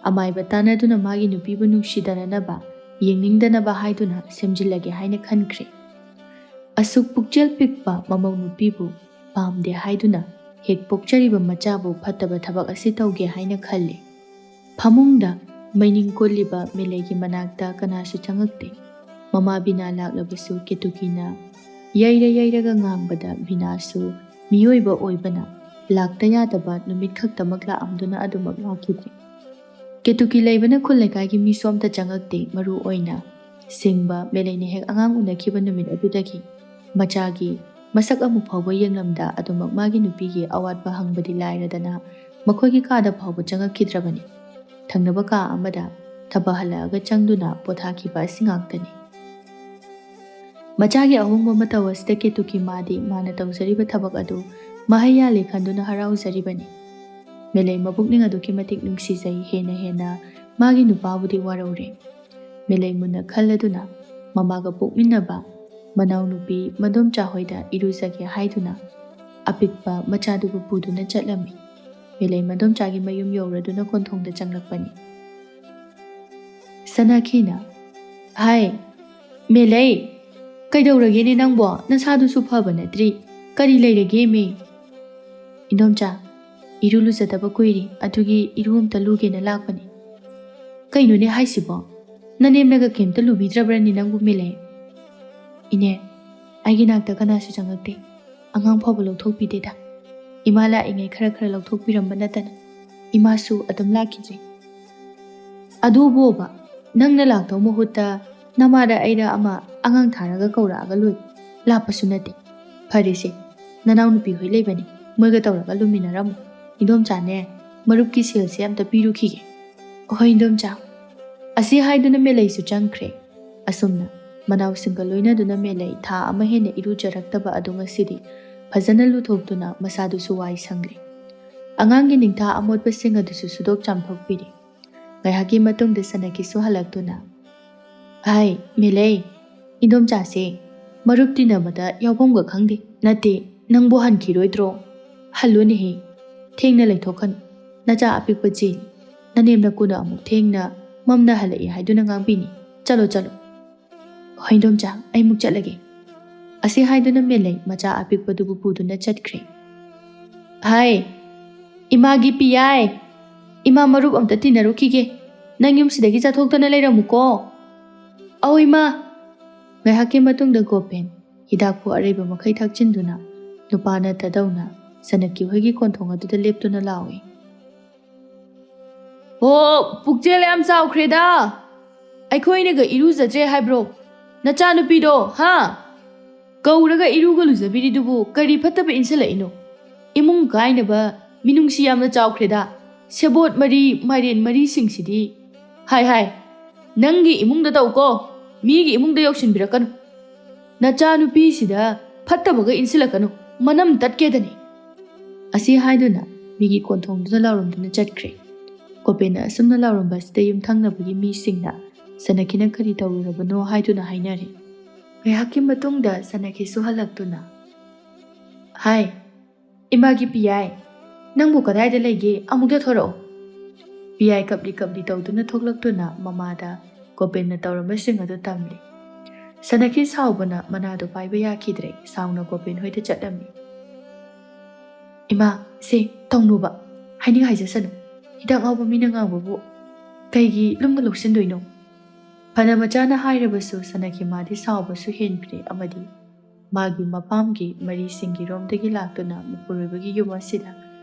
ꯑꯃꯥꯏꯕ ꯇꯥꯟꯅꯗꯨꯅ ꯃꯥꯒꯤ ꯅꯨꯄꯤꯕꯨ ꯅꯨꯡꯁꯤꯗꯅꯅꯕ, ꯌꯦꯡꯅꯤꯡꯗꯅꯕ ꯍꯥꯏꯗꯨꯅ ꯁꯦꯝꯖꯤꯜꯂꯒꯦ ꯍꯥꯏꯅ ꯈꯟꯈ꯭ꯔꯦ꯫ ꯑꯁꯨꯛ ꯄꯨꯛꯆꯦꯜ ꯄꯤꯛꯄ ꯃꯃꯧ ꯅꯨꯄꯤꯕꯨ ꯄꯥꯝꯗꯦ ꯍꯥꯏꯗꯨꯅ ꯍꯦꯛ ꯄꯣꯛꯆꯔꯤꯕ ꯃꯆꯥꯕꯨ ꯐꯠꯇꯕ ꯊꯕꯛ ꯑꯁꯤ ꯇꯧꯒꯦ ꯍꯥꯏꯅ ꯈꯜꯂꯤ꯫ ꯐꯃꯨꯡꯗ ꯃꯩꯅꯤꯡ ꯀꯨꯜꯂꯤꯕ ꯃꯦꯂꯩꯒꯤ ꯃꯅꯥꯛꯇ ꯀꯅꯥꯁꯨ ꯆꯪꯉꯛꯇꯦ꯫ ꯃꯃꯥ ꯕꯤꯅꯥ ꯂꯥꯛꯂꯕꯁꯨ ꯀꯦꯇꯨꯀꯤꯅ ꯌꯩꯔ ꯌꯩꯔꯒ ꯉꯥꯡꯕꯗ ꯕꯤꯅꯥꯁꯨ ꯃꯤꯑꯣꯏꯕ ꯑꯣꯏꯕꯅ ꯂꯥꯛꯇ ꯌꯥꯗꯕ ꯅꯨꯃꯤꯠ ꯈꯛꯇꯃꯛ ꯂꯥꯛꯑꯝꯗꯨꯅ ꯑꯗꯨꯃꯛ ꯂꯥꯛꯈꯤꯗ꯭ꯔꯦ꯫ ꯀꯦꯇꯨꯀꯤ ꯂꯩꯕꯅ ꯈꯨꯜ ꯂꯩꯀꯥꯏꯒꯤ ꯃꯤꯁꯨ ꯑꯝꯇ ꯆꯪꯉꯛꯇꯦ꯫ ꯃꯔꯨ ꯑꯣꯏꯅ ꯁꯤꯡꯕ ꯃꯦꯂꯩꯅ ꯍꯦꯛ ꯑꯉꯥꯡ ꯎꯅꯈꯤꯕ ꯅꯨꯃꯤꯠ ꯑꯗꯨꯗꯒꯤ ꯃꯆꯥꯒꯤ ꯃꯁꯛ ꯑꯃꯨꯛ ꯐꯥꯎꯕ ꯌꯦꯡꯂꯝꯗ ꯑꯗꯨꯃꯛ ꯃꯥꯒꯤ ꯅꯨꯄꯤꯒꯤ ꯑꯋꯥꯠꯄ ꯍꯪꯕꯗꯤ ꯂꯥꯏꯔꯗꯅ ꯃꯈꯣꯏꯒꯤ ꯀꯥꯗ ꯐꯥꯎꯕ ꯆꯪꯉꯛꯈꯤꯗ꯭ꯔꯕꯅꯤ꯫ ꯊꯪꯅꯕ ꯀꯥ ꯑꯃꯗ ꯊꯕꯛ ꯍꯜꯂꯛꯑꯒ ꯆꯪꯗꯨꯅ ꯄꯣꯊꯥꯈꯤꯕ ꯑꯁꯤ ꯉꯥꯛꯇꯅꯤ꯫ ꯃꯆꯥꯒꯤ ꯑꯍꯣꯡꯕ ꯃꯇꯧ ꯑꯁꯤꯗ ꯀꯦꯇꯨꯀꯤ ꯃꯥꯗꯤ ꯃꯥꯅ ꯇꯧꯖꯔꯤꯕ ꯊꯕꯛ ꯑꯗꯨ ꯃꯍꯩ ꯌꯥꯜꯂꯦ ꯈꯟꯗꯨꯅ ꯍꯔꯥꯎꯖꯔꯤꯕꯅꯤ꯫ ꯃꯦꯂꯩ ꯃꯕꯨꯛꯅꯤꯡ ꯑꯗꯨꯛꯀꯤ ꯃꯇꯤꯛ ꯅꯨꯡꯁꯤꯖꯩ꯫ ꯍꯦꯟꯅ ꯍꯦꯟꯅ ꯃꯥꯒꯤ ꯅꯨꯄꯥꯕꯨꯗꯤ ꯋꯥꯔꯧꯔꯦ꯫ ꯃꯦꯂꯩ ꯃꯨꯟꯅ ꯈꯜꯂꯗꯨꯅ ꯃꯃꯥꯒ ꯄꯣꯛꯃꯤꯟꯅꯕ ꯃꯅꯥꯎꯅꯨꯄꯤ ꯃꯗꯣꯝꯆꯥ ꯍꯣꯏꯗ ꯏꯔꯨꯖꯒꯦ ꯍꯥꯏꯗꯨꯅ ꯑꯄꯤꯛꯄ ꯃꯆꯥꯗꯨꯕꯨ ꯄꯨꯗꯨꯅ ꯆꯠꯂꯝꯃꯤ꯫ ꯃꯦꯂꯩ ꯃꯗꯣꯝꯆꯥꯒꯤ ꯃꯌꯨꯝ ꯌꯧꯔꯗꯨꯅ ꯀꯣꯟꯊꯣꯡꯗ ꯆꯪꯂꯛꯄꯅꯤ꯫ ꯁꯅꯥꯈꯤꯅ, "ꯍꯥꯏ, ꯃꯦꯂꯩ, ꯀꯩꯗꯧꯔꯒꯦꯅꯦ ꯅꯪꯕꯣ? ꯅꯁꯥꯗꯨꯁꯨ ꯐꯕ ꯅꯠꯇ꯭ꯔꯤ꯫ ꯀꯔꯤ ꯂꯩꯔꯒꯦ ꯃꯤ?" "ꯏꯟꯗꯣꯝꯆꯥ, ꯏꯔꯨ ꯂꯨꯖꯗꯕ ꯀꯨꯏꯔꯦ, ꯑꯗꯨꯒꯤ ꯏꯔꯨ ꯑꯝꯇ ꯂꯨꯒꯦꯅ ꯂꯥꯛꯄꯅꯤ꯫" "ꯀꯩꯅꯣꯅꯦ ꯍꯥꯏꯁꯤꯕꯣ? ꯅꯅꯦꯝꯅꯒ ꯀꯩꯝꯇ ꯂꯨꯕꯤꯗ꯭ꯔꯕ꯭ꯔꯅꯦ ꯅꯪꯕꯨ ꯃꯦꯂꯩ?" "ꯏꯅꯦ, ꯑꯩꯒꯤ ꯅꯥꯛꯇ ꯀꯅꯥꯁꯨ ꯆꯪꯉꯛꯇꯦ꯫ ꯑꯉꯥꯡ ꯐꯥꯎꯕ ꯂꯧꯊꯣꯛꯄꯤꯗꯦꯗ꯫ ꯏꯃꯥ ꯂꯥꯛꯏꯉꯩ ꯈꯔ ꯈꯔ ꯂꯧꯊꯣꯛꯄꯤꯔꯝꯕ ꯅꯠꯇꯅ ꯏꯃꯥꯁꯨ ꯑꯗꯨꯝ ꯂꯥꯛꯈꯤꯗ꯭ꯔꯦ꯫" "ꯑꯗꯨꯕꯣꯕ, ꯅꯪꯅ ꯂꯥꯛꯇꯧ ꯃꯍꯨꯠꯇ ꯅꯃꯥꯗ ꯑꯩꯗ ꯑꯃ ꯑꯉꯥꯡ ꯊꯥꯔꯒ ꯀꯧꯔꯛꯑꯒ ꯂꯣꯏ꯫ ꯂꯥꯞꯄꯁꯨ ꯅꯠꯇꯦ꯫ ꯐꯔꯦꯁꯦ, ꯅꯅꯥꯎꯅꯨꯄꯤ ꯍꯣꯏ ꯂꯩꯕꯅꯤ, ꯃꯣꯏꯒ ꯇꯧꯔꯒ ꯂꯨꯃꯤꯟꯅꯔꯝꯃꯨ꯫ ꯏꯟꯗꯣꯝꯆꯥꯅꯦ, ꯃꯔꯨꯞꯀꯤ ꯁꯦꯜꯁꯦ ꯑꯝꯇ ꯄꯤꯔꯨꯈꯤꯒꯦ꯫ ꯍꯣꯏ ꯏꯟꯗꯣꯝꯆꯥ꯫ ꯑꯁꯤ ꯍꯥꯏꯗꯨꯅ ꯃꯦꯂꯩꯁꯨ ꯆꯪꯈ꯭ꯔꯦ꯫ ꯑꯁꯨꯝꯅ ꯃꯅꯥꯎꯁꯤꯡꯒ ꯂꯣꯏꯅꯗꯨꯅ ꯃꯦꯂꯩ ꯊꯥ ꯑꯃ ꯍꯦꯟꯅ ꯏꯔꯨꯖꯔꯛꯇꯕ ꯑꯗꯨ ꯉꯁꯤꯗꯤ ꯐꯖꯅ ꯂꯨꯊꯣꯛꯇꯨꯅ ꯃꯁꯥꯗꯨꯁꯨ ꯋꯥꯏ ꯁꯪꯂꯦ꯫ ꯑꯉꯥꯡꯒꯤ ꯅꯤꯡꯊꯥ ꯑꯃꯣꯠꯄꯁꯤꯡ ꯑꯗꯨꯁꯨ ꯁꯨꯗꯣꯛ ꯆꯥꯝꯊꯣꯛꯄꯤꯔꯦ꯫ ꯉꯥꯏꯍꯥꯛꯀꯤ ꯃꯇꯨꯡꯗ ꯁꯅꯥꯈꯤꯁꯨ ꯍꯜꯂꯛꯇꯨꯅ, "ꯍꯥꯏ ꯃꯦꯂꯩ, ꯏꯟꯗꯣꯝꯆꯥꯁꯦ ꯃꯔꯨꯞ ꯇꯤꯟꯅꯕꯗ ꯌꯥꯎꯐꯝꯒ ꯈꯪꯗꯦ꯫ ꯅꯠꯇꯦ, ꯅꯪꯕꯨ ꯍꯟꯈꯤꯔꯣꯏꯗ꯭ꯔꯣ? ꯍꯜꯂꯨꯅꯦꯍꯦ, ꯊꯦꯡꯅ ꯂꯩꯊꯣꯛꯀꯅꯨ꯫ ꯅꯆꯥ ꯑꯄꯤꯛꯄ ꯆꯦꯜꯂꯤ꯫ ꯅꯅꯦꯝ ꯅꯀꯨꯅ ꯑꯃꯨꯛ ꯊꯦꯡꯅ ꯃꯝꯅ ꯍꯜꯂꯛꯏ ꯍꯥꯏꯗꯨꯅ ꯉꯥꯡꯕꯤꯅꯤ꯫ ꯆꯠꯂꯣ, ꯆꯠꯂꯣ꯫ ꯍꯣꯏ ꯏꯟꯗꯣꯝꯆꯥ, ꯑꯩ ꯑꯃꯨꯛ ꯆꯠꯂꯒꯦ"꯫ ꯑꯁꯤ ꯍꯥꯏꯗꯨꯅ ꯃꯦꯂꯩ ꯃꯆꯥ ꯑꯄꯤꯛꯄꯗꯨꯕꯨ ꯄꯨꯗꯨꯅ ꯆꯠꯈ꯭ꯔꯦ꯫ "ꯍꯥꯏ, ꯏꯃꯥꯒꯤ ꯄꯤꯌꯥꯏ, ꯏꯃꯥ ꯃꯔꯨꯞ ꯑꯝꯇ ꯇꯤꯟꯅꯔꯨꯈꯤꯒꯦ꯫ ꯅꯪ ꯌꯨꯝꯁꯤꯗꯒꯤ ꯆꯠꯊꯣꯛꯇꯅ ꯂꯩꯔꯝꯃꯨꯀꯣ"꯫ "ꯑꯧ ꯏꯃꯥ"꯫ ꯉꯥꯏꯍꯥꯛꯀꯤ ꯃꯇꯨꯡꯗ ꯒꯣꯄꯦꯟ ꯍꯤꯗꯥꯛꯄꯨ ꯑꯔꯩꯕ ꯃꯈꯩ ꯊꯛꯆꯤꯟꯗꯨꯅ ꯅꯨꯄꯥ ꯅꯠꯇꯗꯧꯅ ꯁꯅꯥꯈꯤ ꯍꯣꯏꯒꯤ ꯀꯣꯟꯊꯣꯡ ꯑꯗꯨꯗ ꯂꯦꯞꯇꯨꯅ ꯂꯥꯎꯏ꯫ "ꯑꯣ, ꯄꯨꯛꯆꯦꯜ ꯌꯥꯝ ꯆꯥꯎꯈ꯭ꯔꯦꯗ꯫ ꯑꯩꯈꯣꯏꯅꯒ ꯏꯔꯨꯖꯗ꯭ꯔꯦ ꯍꯥꯏꯕ꯭ꯔꯣ? ꯅꯆꯥꯅꯨꯄꯤꯗꯣ, ꯍꯥ? ꯀꯧꯔꯒ ꯏꯔꯨꯒ ꯂꯨꯖꯕꯤꯔꯤꯗꯨꯕꯨ ꯀꯔꯤ ꯐꯠꯇꯕ ꯏꯟꯁꯤꯜꯂꯛꯏꯅꯣ? ꯏꯃꯨꯡ ꯀꯥꯏꯅꯕ ꯃꯤꯅꯨꯡꯁꯤ ꯌꯥꯝꯅ ꯆꯥꯎꯈ꯭ꯔꯦꯗ꯫ ꯁꯦꯕꯣꯠ ꯃꯔꯤ, ꯃꯥꯏꯔꯦꯟ ꯃꯔꯤꯁꯤꯡꯁꯤꯗꯤ꯫ ꯍꯥꯏ, ꯍꯥꯏ, ꯅꯪꯒꯤ ꯏꯃꯨꯡꯗ ꯇꯧꯀꯣ, ꯃꯤꯒꯤ ꯏꯃꯨꯡꯗ ꯌꯧꯁꯤꯟꯕꯤꯔꯛꯀꯅꯨ꯫ ꯅꯆꯥꯅꯨꯄꯤꯁꯤꯗ ꯐꯠꯇꯕꯒ ꯏꯟꯁꯤꯜꯂꯛꯀꯅꯨ, ꯃꯅꯝ ꯇꯠꯀꯦꯗꯅꯤ"꯫ ꯑꯁꯤ ꯍꯥꯏꯗꯨꯅ ꯃꯤꯒꯤ ꯀꯣꯟꯊꯣꯡꯗꯨꯗ ꯂꯥꯎꯔꯝꯗꯨꯅ ꯆꯠꯈ꯭ꯔꯦ꯫ ꯒꯣꯄꯦꯟꯅ ꯑꯁꯨꯝꯅ ꯂꯥꯎꯔꯝꯕ ꯑꯁꯤꯗ ꯌꯨꯝꯊꯪꯅꯕꯒꯤ ꯃꯤꯁꯤꯡꯅ ꯁꯅꯥꯈꯤꯅ ꯀꯔꯤ ꯇꯧꯔꯨꯔꯕꯅꯣ ꯍꯥꯏꯗꯨꯅ ꯍꯥꯏꯅꯔꯦ꯫ ꯉꯥꯏꯍꯥꯛꯀꯤ ꯃꯇꯨꯡꯗ ꯁꯅꯥꯈꯤꯁꯨ ꯍꯜꯂꯛꯇꯨꯅ, "ꯍꯥꯏ, ꯏꯃꯥꯒꯤ ꯄꯤꯌꯥꯏ, ꯅꯪꯕꯨ ꯀꯗꯥꯏꯗ ꯂꯩꯒꯦ? ꯑꯃꯨꯛꯇ ꯊꯣꯔꯛꯑꯣ"꯫ ꯄꯤꯌꯥꯏ ꯀꯞꯂꯤ ꯀꯞꯂꯤ ꯇꯧꯗꯨꯅ ꯊꯣꯛꯂꯛꯇꯨꯅ ꯃꯃꯥꯗ ꯒꯣꯄꯦꯟꯅ ꯇꯧꯔꯝꯕꯁꯤꯡ ꯑꯗꯨ ꯇꯝꯂꯤ꯫ ꯁꯅꯥꯈꯤ ꯁꯥꯎꯕꯅ ꯃꯅꯥꯗꯨ ꯄꯥꯏꯕ ꯌꯥꯈꯤꯗ꯭ꯔꯦ, ꯁꯥꯎꯅ ꯒꯣꯄꯦꯟ ꯍꯣꯏꯗ ꯆꯠꯂꯝꯃꯤ꯫ "ꯏꯃꯥ, ꯁꯦ, ꯇꯧꯅꯨꯕ, ꯍꯥꯏꯅꯤꯡ ꯍꯥꯏꯖꯁꯅꯨ꯫ ꯍꯤꯗꯥꯛ ꯉꯥꯎꯕ ꯃꯤꯅ ꯉꯥꯡꯕꯕꯨ ꯀꯩꯒꯤ ꯂꯨꯝꯅ ꯂꯧꯁꯤꯟꯗꯣꯏꯅꯣ?" ꯐꯅ ꯃꯆꯥꯅ ꯍꯥꯏꯔꯕꯁꯨ ꯁꯅꯥꯈꯤ ꯃꯥꯗꯤ ꯁꯥꯎꯕꯁꯨ ꯍꯦꯟꯈ꯭ꯔꯦ ꯑꯃꯗꯤ ꯃꯥꯒꯤ ꯃꯄꯥꯝꯒꯤ ꯃꯔꯤꯁꯤꯡꯒꯤ ꯔꯣꯝꯗꯒꯤ ꯂꯥꯛꯇꯨꯅ ꯃꯄꯨꯔꯣꯏꯕꯒꯤ ꯌꯨꯝ ꯑꯁꯤꯗ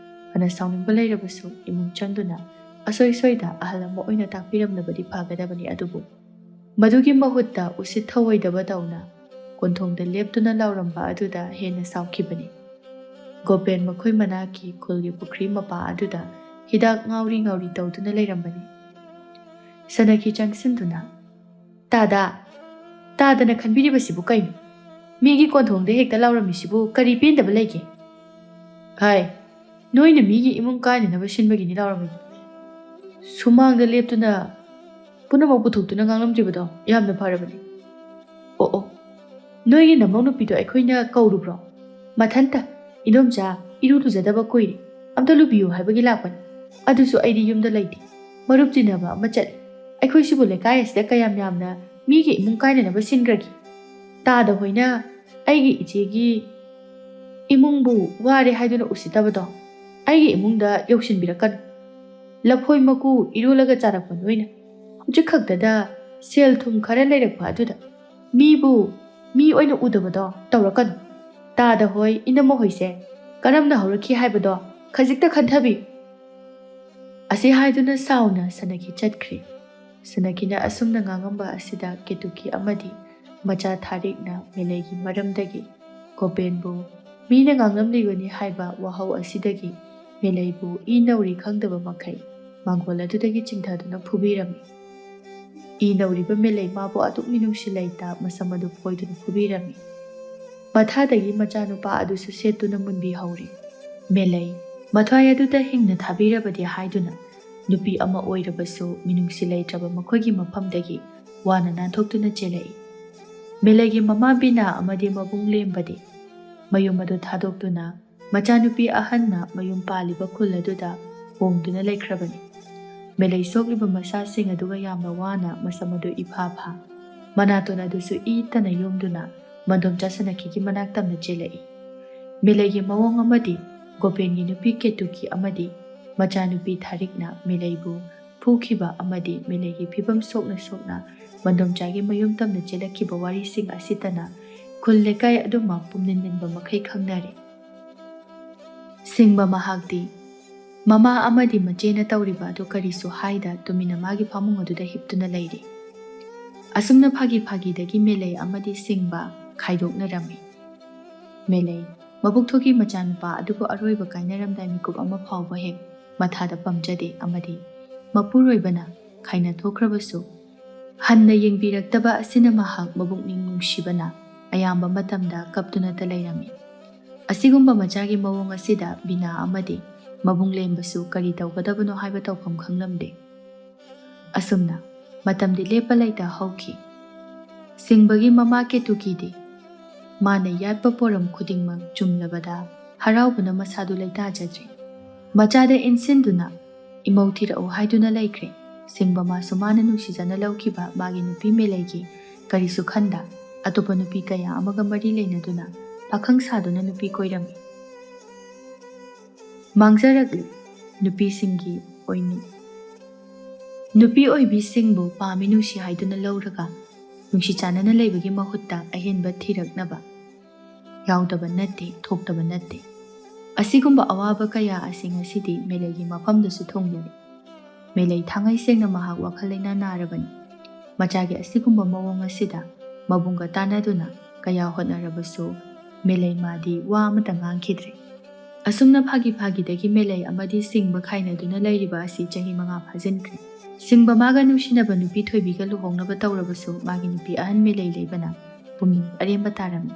ꯐꯅ ꯁꯥꯎꯅꯤꯡꯕ ꯂꯩꯔꯕꯁꯨ ꯏꯃꯨꯡ ꯆꯪꯗꯨꯅ ꯑꯁꯣꯏ ꯁꯣꯏꯗ ꯑꯍꯜ ꯑꯃ ꯑꯣꯏꯅ ꯇꯥꯛꯄꯤꯔꯝꯂꯕꯗꯤ ꯐꯒꯗꯕꯅꯤ, ꯑꯗꯨꯕꯨ ꯃꯗꯨꯒꯤ ꯃꯍꯨꯠꯇ ꯎꯁꯤꯠ ꯊꯑꯣꯏꯗꯕ ꯇꯧꯅ ꯀꯣꯟꯊꯣꯡꯗ ꯂꯦꯞꯇꯨꯅ ꯂꯥꯎꯔꯝꯕ ꯑꯗꯨꯗ ꯍꯦꯟꯅ ꯁꯥꯎꯈꯤꯕꯅꯤ꯫ ꯒꯣꯄꯦꯟ ꯃꯈꯣꯏ ꯃꯅꯥꯛꯀꯤ ꯈꯨꯜꯒꯤ ꯄꯨꯈ꯭ꯔꯤ ꯃꯄꯥ ꯑꯗꯨꯗ ꯍꯤꯗꯥꯛ ꯉꯥꯎꯔꯤ ꯉꯥꯎꯔꯤ ꯇꯧꯗꯨꯅ ꯂꯩꯔꯝꯕꯅꯤ꯫ ꯁꯅꯥꯈꯤ ꯆꯪꯁꯤꯟꯗꯨꯅ, "ꯇꯥꯗ, ꯇꯥꯗꯅ ꯈꯟꯕꯤꯔꯤꯕꯁꯤꯕꯨ ꯀꯩꯅꯣ? ꯃꯤꯒꯤ ꯀꯣꯟꯊꯣꯡꯗ ꯍꯦꯛꯇ ꯂꯥꯎꯔꯝꯃꯤꯁꯤꯕꯨ ꯀꯔꯤ ꯄꯦꯟꯗꯕ ꯂꯩꯒꯦ? ꯍꯥꯏ, ꯅꯣꯏꯅ ꯃꯤꯒꯤ ꯏꯃꯨꯡ ꯀꯥꯏꯅꯅꯕ ꯁꯤꯟꯕꯒꯤꯅꯤ ꯂꯥꯎꯔꯝꯃꯤꯗꯣ꯫ ꯁꯨꯃꯥꯡꯗ ꯂꯦꯞꯇꯨꯅ ꯄꯨꯝꯅꯃꯛ ꯄꯨꯊꯣꯛꯇꯨꯅ ꯉꯥꯡꯂꯝꯗ꯭ꯔꯤꯕꯗꯣ ꯌꯥꯝꯅ ꯐꯔꯕꯅꯤ꯫ ꯑꯣ ꯑꯣ, ꯅꯣꯏꯒꯤ ꯅꯃꯧ ꯅꯨꯄꯤꯗꯣ ꯑꯩꯈꯣꯏꯅ ꯀꯧꯔꯨꯕ꯭ꯔꯣ? ꯃꯊꯟꯇ, 'ꯏꯗꯣꯝꯆꯥ, ꯏꯔꯨ ꯂꯨꯖꯗꯕ ꯀꯨꯏꯔꯦ, ꯑꯝꯇ ꯂꯨꯕꯤꯌꯨ' ꯍꯥꯏꯕꯒꯤ ꯂꯥꯛꯄꯅꯤ꯫ ꯑꯗꯨꯁꯨ ꯑꯩꯗꯤ ꯌꯨꯝꯗ ꯂꯩꯇꯦ, ꯃꯔꯨꯞ ꯇꯤꯟꯅꯕ ꯑꯃ ꯆꯠꯂꯤ꯫ ꯑꯩꯈꯣꯏꯁꯤꯕꯨ ꯂꯩꯀꯥꯏ ꯑꯁꯤꯗ ꯀꯌꯥꯝ ꯌꯥꯝꯅ ꯃꯤꯒꯤ ꯏꯃꯨꯡ ꯀꯥꯏꯅꯅꯕ ꯁꯤꯟꯈ꯭ꯔꯒꯦ? ꯇꯥꯗ ꯍꯣꯏꯅ ꯑꯩꯒꯤ ꯏꯆꯦꯒꯤ ꯏꯃꯨꯡꯕꯨ ꯋꯥꯔꯦ ꯍꯥꯏꯗꯨꯅ ꯎꯁꯤꯠꯇꯕꯗꯣ ꯑꯩꯒꯤ ꯏꯃꯨꯡꯗ ꯌꯧꯁꯤꯟꯕꯤꯔꯛꯀꯅꯨ꯫ ꯂꯐꯣꯏ ꯃꯀꯨ ꯏꯔꯣꯜꯂꯒ ꯆꯥꯔꯛꯄ ꯅꯣꯏꯅ ꯍꯧꯖꯤꯛ ꯈꯛꯇꯗ ꯁꯦꯜ ꯊꯨꯝ ꯈꯔ ꯂꯩꯔꯛꯄ ꯑꯗꯨꯗ ꯃꯤꯕꯨ ꯃꯤ ꯑꯣꯏꯅ ꯎꯗꯕꯗꯣ ꯇꯧꯔꯛꯀꯅꯨ꯫ ꯇꯥꯗ ꯍꯣꯏ, ꯏꯅꯝꯃ ꯍꯣꯏꯁꯦ ꯀꯔꯝꯅ ꯍꯧꯔꯛꯈꯤ ꯍꯥꯏꯕꯗꯣ ꯈꯖꯤꯛꯇ ꯈꯟꯊꯕꯤꯌꯨ꯫ ꯑꯁꯤ ꯍꯥꯏꯗꯨꯅ ꯁꯥꯎꯅ ꯁꯅꯥꯈꯤ ꯆꯠꯈ꯭ꯔꯦ꯫ ꯁꯅꯥꯈꯤꯅ ꯑꯁꯨꯝꯅ ꯉꯥꯡꯉꯝꯕ ꯑꯁꯤꯗ ꯀꯦꯇꯨꯀꯤ ꯑꯃꯗꯤ ꯃꯆꯥ ꯊꯥꯔꯤꯛꯅ ꯃꯦꯂꯩꯒꯤ ꯃꯔꯝꯗꯒꯤ ꯒꯣꯄꯦꯟꯕꯨ ꯃꯤꯅ ꯉꯥꯡꯂꯝꯂꯤꯕꯅꯤ ꯍꯥꯏꯕ ꯋꯥꯍꯧ ꯑꯁꯤꯗꯒꯤ ꯃꯦꯂꯩꯕꯨ ꯏ ꯅꯧꯔꯤ ꯈꯪꯗꯕ ꯃꯈꯩ ꯃꯥꯡꯒꯣꯜ ꯑꯗꯨꯗꯒꯤ ꯆꯤꯡꯊꯗꯨꯅ ꯐꯨꯕꯤꯔꯝꯃꯤ꯫ ꯏ ꯅꯧꯔꯤꯕ ꯃꯦꯂꯩ ꯃꯥꯕꯨ ꯑꯗꯨꯛ ꯃꯤꯅꯨꯡꯁꯤ ꯂꯩꯇ ꯃꯁꯝ ꯑꯗꯨ ꯐꯣꯏꯗꯨꯅ ꯐꯨꯕꯤꯔꯝꯃꯤ꯫ ꯃꯊꯥꯗꯒꯤ ꯃꯆꯥꯅꯨꯄꯥ ꯑꯗꯨꯁꯨ ꯁꯦꯠꯇꯨꯅ ꯃꯨꯟꯕꯤꯍꯧꯔꯦ꯫ ꯃꯦꯂꯩ ꯃꯊ꯭ꯋꯥꯏ ꯑꯗꯨꯗ ꯍꯤꯡꯅ ꯊꯥꯕꯤꯔꯕꯗꯤ ꯍꯥꯏꯗꯨꯅ ꯅꯨꯄꯤ ꯑꯃ ꯑꯣꯏꯔꯕꯁꯨ ꯃꯤꯅꯨꯡꯁꯤ ꯂꯩꯇ꯭ꯔꯕ ꯃꯈꯣꯏꯒꯤ ꯃꯐꯝꯗꯒꯤ ꯋꯥꯅ ꯅꯥꯟꯊꯣꯛꯇꯨꯅ ꯆꯦꯜꯂꯛꯏ꯫ ꯃꯦꯂꯩꯒꯤ ꯃꯃꯥ ꯕꯤꯅꯥ ꯑꯃꯗꯤ ꯃꯕꯨꯡ ꯂꯦꯝꯕꯗꯤ ꯃꯌꯨꯝ ꯑꯗꯨ ꯊꯥꯗꯣꯛꯇꯨꯅ ꯃꯆꯥꯅꯨꯄꯤ ꯑꯍꯟꯅ ꯃꯌꯨꯝ ꯄꯥꯜꯂꯤꯕ ꯈꯨꯜ ꯑꯗꯨꯗ ꯍꯣꯡꯗꯨꯅ ꯂꯩꯈ꯭ꯔꯕꯅꯤ꯫ ꯃꯦꯂꯩ ꯁꯣꯛꯂꯤꯕ ꯃꯁꯥꯁꯤꯡ ꯑꯗꯨꯒ ꯌꯥꯝꯅ ꯋꯥꯅ ꯃꯁꯝ ꯑꯗꯨ ꯏꯐꯥ ꯐꯥ, ꯃꯅꯥꯇꯣꯟ ꯑꯗꯨꯁꯨ ꯏ ꯇꯅ ꯌꯣꯝꯗꯨꯅ ꯃꯟꯗꯣꯝꯆꯥ ꯁꯅꯥꯈꯤꯒꯤ ꯃꯅꯥꯛ ꯇꯝꯅ ꯆꯦꯜꯂꯛꯏ꯫ ꯃꯦꯂꯩꯒꯤ ꯃꯑꯣꯡ ꯑꯃꯗꯤ ꯒꯣꯄꯦꯟꯒꯤ ꯅꯨꯄꯤ ꯀꯦꯇꯨꯀꯤ ꯑꯃꯗꯤ ꯃꯆꯥꯅꯨꯄꯤ ꯊꯥꯔꯤꯛꯅ ꯃꯦꯂꯩꯕꯨ ꯐꯨꯈꯤꯕ ꯑꯃꯗꯤ ꯃꯦꯂꯩꯒꯤ ꯐꯤꯕꯝ ꯁꯣꯛꯅ ꯁꯣꯛꯅ ꯃꯟꯗꯣꯝꯆꯥꯒꯤ ꯃꯌꯨꯝ ꯇꯝꯅ ꯆꯦꯜꯂꯛꯈꯤꯕ ꯋꯥꯔꯤꯁꯤꯡ ꯑꯁꯤꯇꯅ ꯈꯨꯜ ꯂꯩꯀꯥꯏ ꯑꯗꯨꯃꯛ ꯄꯨꯝꯅꯤꯟ ꯅꯤꯟꯕ ꯃꯈꯩ ꯈꯪꯅꯔꯦ꯫ ꯁꯤꯡꯕ ꯃꯍꯥꯛꯇꯤ ꯃꯃꯥ ꯑꯃꯗꯤ ꯃꯆꯦꯅ ꯇꯧꯔꯤꯕ ꯑꯗꯨ ꯀꯔꯤꯁꯨ ꯍꯥꯏꯗ ꯇꯨꯃꯤꯟꯅ ꯃꯥꯒꯤ ꯐꯃꯨꯡ ꯑꯗꯨꯗ ꯍꯤꯞꯇꯨꯅ ꯂꯩꯔꯤ꯫ ꯑꯁꯨꯝꯅ ꯐꯥꯒꯤ ꯐꯥꯒꯤꯗꯒꯤ ꯃꯦꯂꯩ ꯑꯃꯗꯤ ꯁꯤꯡꯕ ꯈꯥꯏꯗꯣꯛꯅꯔꯝꯃꯤ꯫ ꯃꯦꯂꯩ ꯃꯕꯨꯛꯊꯣꯛꯀꯤ ꯃꯆꯥꯅꯨꯄꯥ ꯑꯗꯨꯕꯨ ꯑꯔꯣꯏꯕ ꯀꯥꯏꯅꯔꯝꯗꯥꯏ ꯃꯤꯀꯨꯞ ꯑꯃ ꯐꯥꯎꯕ ꯍꯦꯛ ꯃꯊꯥꯗ ꯄꯝꯖꯗꯦ ꯑꯃꯗꯤ ꯃꯄꯨꯔꯣꯏꯕꯅ ꯈꯥꯏꯅꯊꯣꯛꯈ꯭ꯔꯕꯁꯨ ꯍꯟꯅ ꯌꯦꯡꯕꯤꯔꯛꯇꯕ ꯑꯁꯤꯅ ꯃꯍꯥꯛ ꯃꯕꯨꯛꯅꯤꯡ ꯅꯨꯡꯁꯤꯕꯅ ꯑꯌꯥꯝꯕ ꯃꯇꯝꯗ ꯀꯞꯇꯨꯅꯇ ꯂꯩꯔꯝꯃꯤ꯫ ꯑꯁꯤꯒꯨꯝꯕ ꯃꯆꯥꯒꯤ ꯃꯑꯣꯡ ꯑꯁꯤꯗ ꯕꯤꯅꯥ ꯑꯃꯗꯤ ꯃꯕꯨꯡ ꯂꯦꯝꯕꯁꯨ ꯀꯔꯤ ꯇꯧꯒꯗꯕꯅꯣ ꯍꯥꯏꯕ ꯇꯧꯐꯝ ꯈꯪꯂꯝꯗꯦ꯫ ꯑꯁꯨꯝꯅ ꯃꯇꯝꯗꯤ ꯂꯦꯞꯄ ꯂꯩꯇ ꯍꯧꯈꯤ꯫ ꯁꯤꯡꯕꯒꯤ ꯃꯃꯥ ꯀꯦꯇꯨꯀꯤꯗꯤ ꯃꯥꯅ ꯌꯥꯠꯄ ꯄꯣꯔꯝ ꯈꯨꯗꯤꯡꯃꯛ ꯆꯨꯝꯂꯕꯗ ꯍꯔꯥꯎꯕꯅ ꯃꯁꯥꯗꯨ ꯂꯩꯇꯥꯖꯗ꯭ꯔꯦ꯫ ꯃꯆꯥꯗ ꯏꯟꯁꯤꯟꯗꯨꯅ ꯏꯃꯧ ꯊꯤꯔꯛꯎ ꯍꯥꯏꯗꯨꯅ ꯂꯩꯈ꯭ꯔꯦ꯫ ꯁꯤꯡꯕ ꯃꯥꯁꯨ ꯃꯥꯅ ꯅꯨꯡꯁꯤꯖꯅ ꯂꯧꯈꯤꯕ ꯃꯥꯒꯤ ꯅꯨꯄꯤ ꯃꯦꯂꯩꯒꯤ ꯀꯔꯤꯁꯨ ꯈꯟꯗ ꯑꯇꯣꯞꯄ ꯅꯨꯄꯤ ꯀꯌꯥ ꯑꯃꯒ ꯃꯔꯤ ꯂꯩꯅꯗꯨꯅ ꯄꯥꯈꯪ ꯁꯥꯗꯨꯅ ꯅꯨꯄꯤ ꯀꯣꯏꯔꯝꯃꯤ꯫ ꯃꯥꯡꯖꯔꯛꯂꯤ ꯅꯨꯄꯤꯁꯤꯡꯒꯤ ꯑꯣꯏꯅ꯫ ꯅꯨꯄꯤ ꯑꯣꯏꯕꯤꯁꯤꯡꯕꯨ ꯄꯥꯝꯃꯤ ꯅꯨꯡꯁꯤ ꯍꯥꯏꯗꯨꯅ ꯂꯧꯔꯒ ꯅꯨꯡꯁꯤ ꯆꯥꯟꯅꯅ ꯂꯩꯕꯒꯤ ꯃꯍꯨꯠꯇ ꯑꯍꯦꯟꯕ ꯊꯤꯔꯛꯅꯕ ꯌꯥꯎꯗꯕ ꯅꯠꯇꯦ, ꯊꯣꯛꯇꯕ ꯅꯠꯇꯦ꯫ ꯑꯁꯤꯒꯨꯝꯕ ꯑꯋꯥꯕ ꯀꯌꯥ ꯑꯁꯤ ꯉꯁꯤꯗꯤ ꯃꯦꯂꯩꯒꯤ ꯃꯐꯝꯗꯁꯨ ꯊꯨꯡꯂꯔꯦ꯫ ꯃꯦꯂꯩ ꯊꯥꯡꯉꯩ ꯁꯦꯡꯅ ꯃꯍꯥꯛ ꯋꯥꯈꯜ ꯂꯩꯅꯥ ꯅꯥꯔꯕꯅꯤ꯫ ꯃꯆꯥꯒꯤ ꯑꯁꯤꯒꯨꯝꯕ ꯃꯑꯣꯡ ꯑꯁꯤꯗ ꯃꯕꯨꯡꯒ ꯇꯥꯟꯅꯗꯨꯅ ꯀꯌꯥ ꯍꯣꯠꯅꯔꯕꯁꯨ ꯃꯦꯂꯩ ꯃꯥꯗꯤ ꯋꯥ ꯑꯃꯠꯇ ꯉꯥꯡꯈꯤꯗ꯭ꯔꯦ꯫ ꯑꯁꯨꯝꯅ ꯐꯥꯒꯤ ꯐꯥꯒꯤꯗꯒꯤ ꯃꯦꯂꯩ ꯑꯃꯗꯤ ꯁꯤꯡꯕ ꯈꯥꯏꯅꯗꯨꯅ ꯂꯩꯔꯤꯕ ꯑꯁꯤ ꯆꯍꯤ ꯃꯉꯥ ꯐꯥꯖꯤꯟꯈ꯭ꯔꯦ꯫ ꯁꯤꯡꯕ ꯃꯥꯒ ꯅꯨꯡꯁꯤꯅꯕ ꯅꯨꯄꯤ ꯊꯣꯏꯕꯤꯒ ꯂꯨꯍꯣꯡꯅꯕ ꯇꯧꯔꯕꯁꯨ ꯃꯥꯒꯤ ꯅꯨꯄꯤ ꯑꯍꯟ ꯃꯦꯂꯩ ꯂꯩꯕꯅ ꯄꯨꯝꯅꯃꯛ ꯑꯔꯦꯝꯕ ꯇꯥꯔꯝꯃꯤ꯫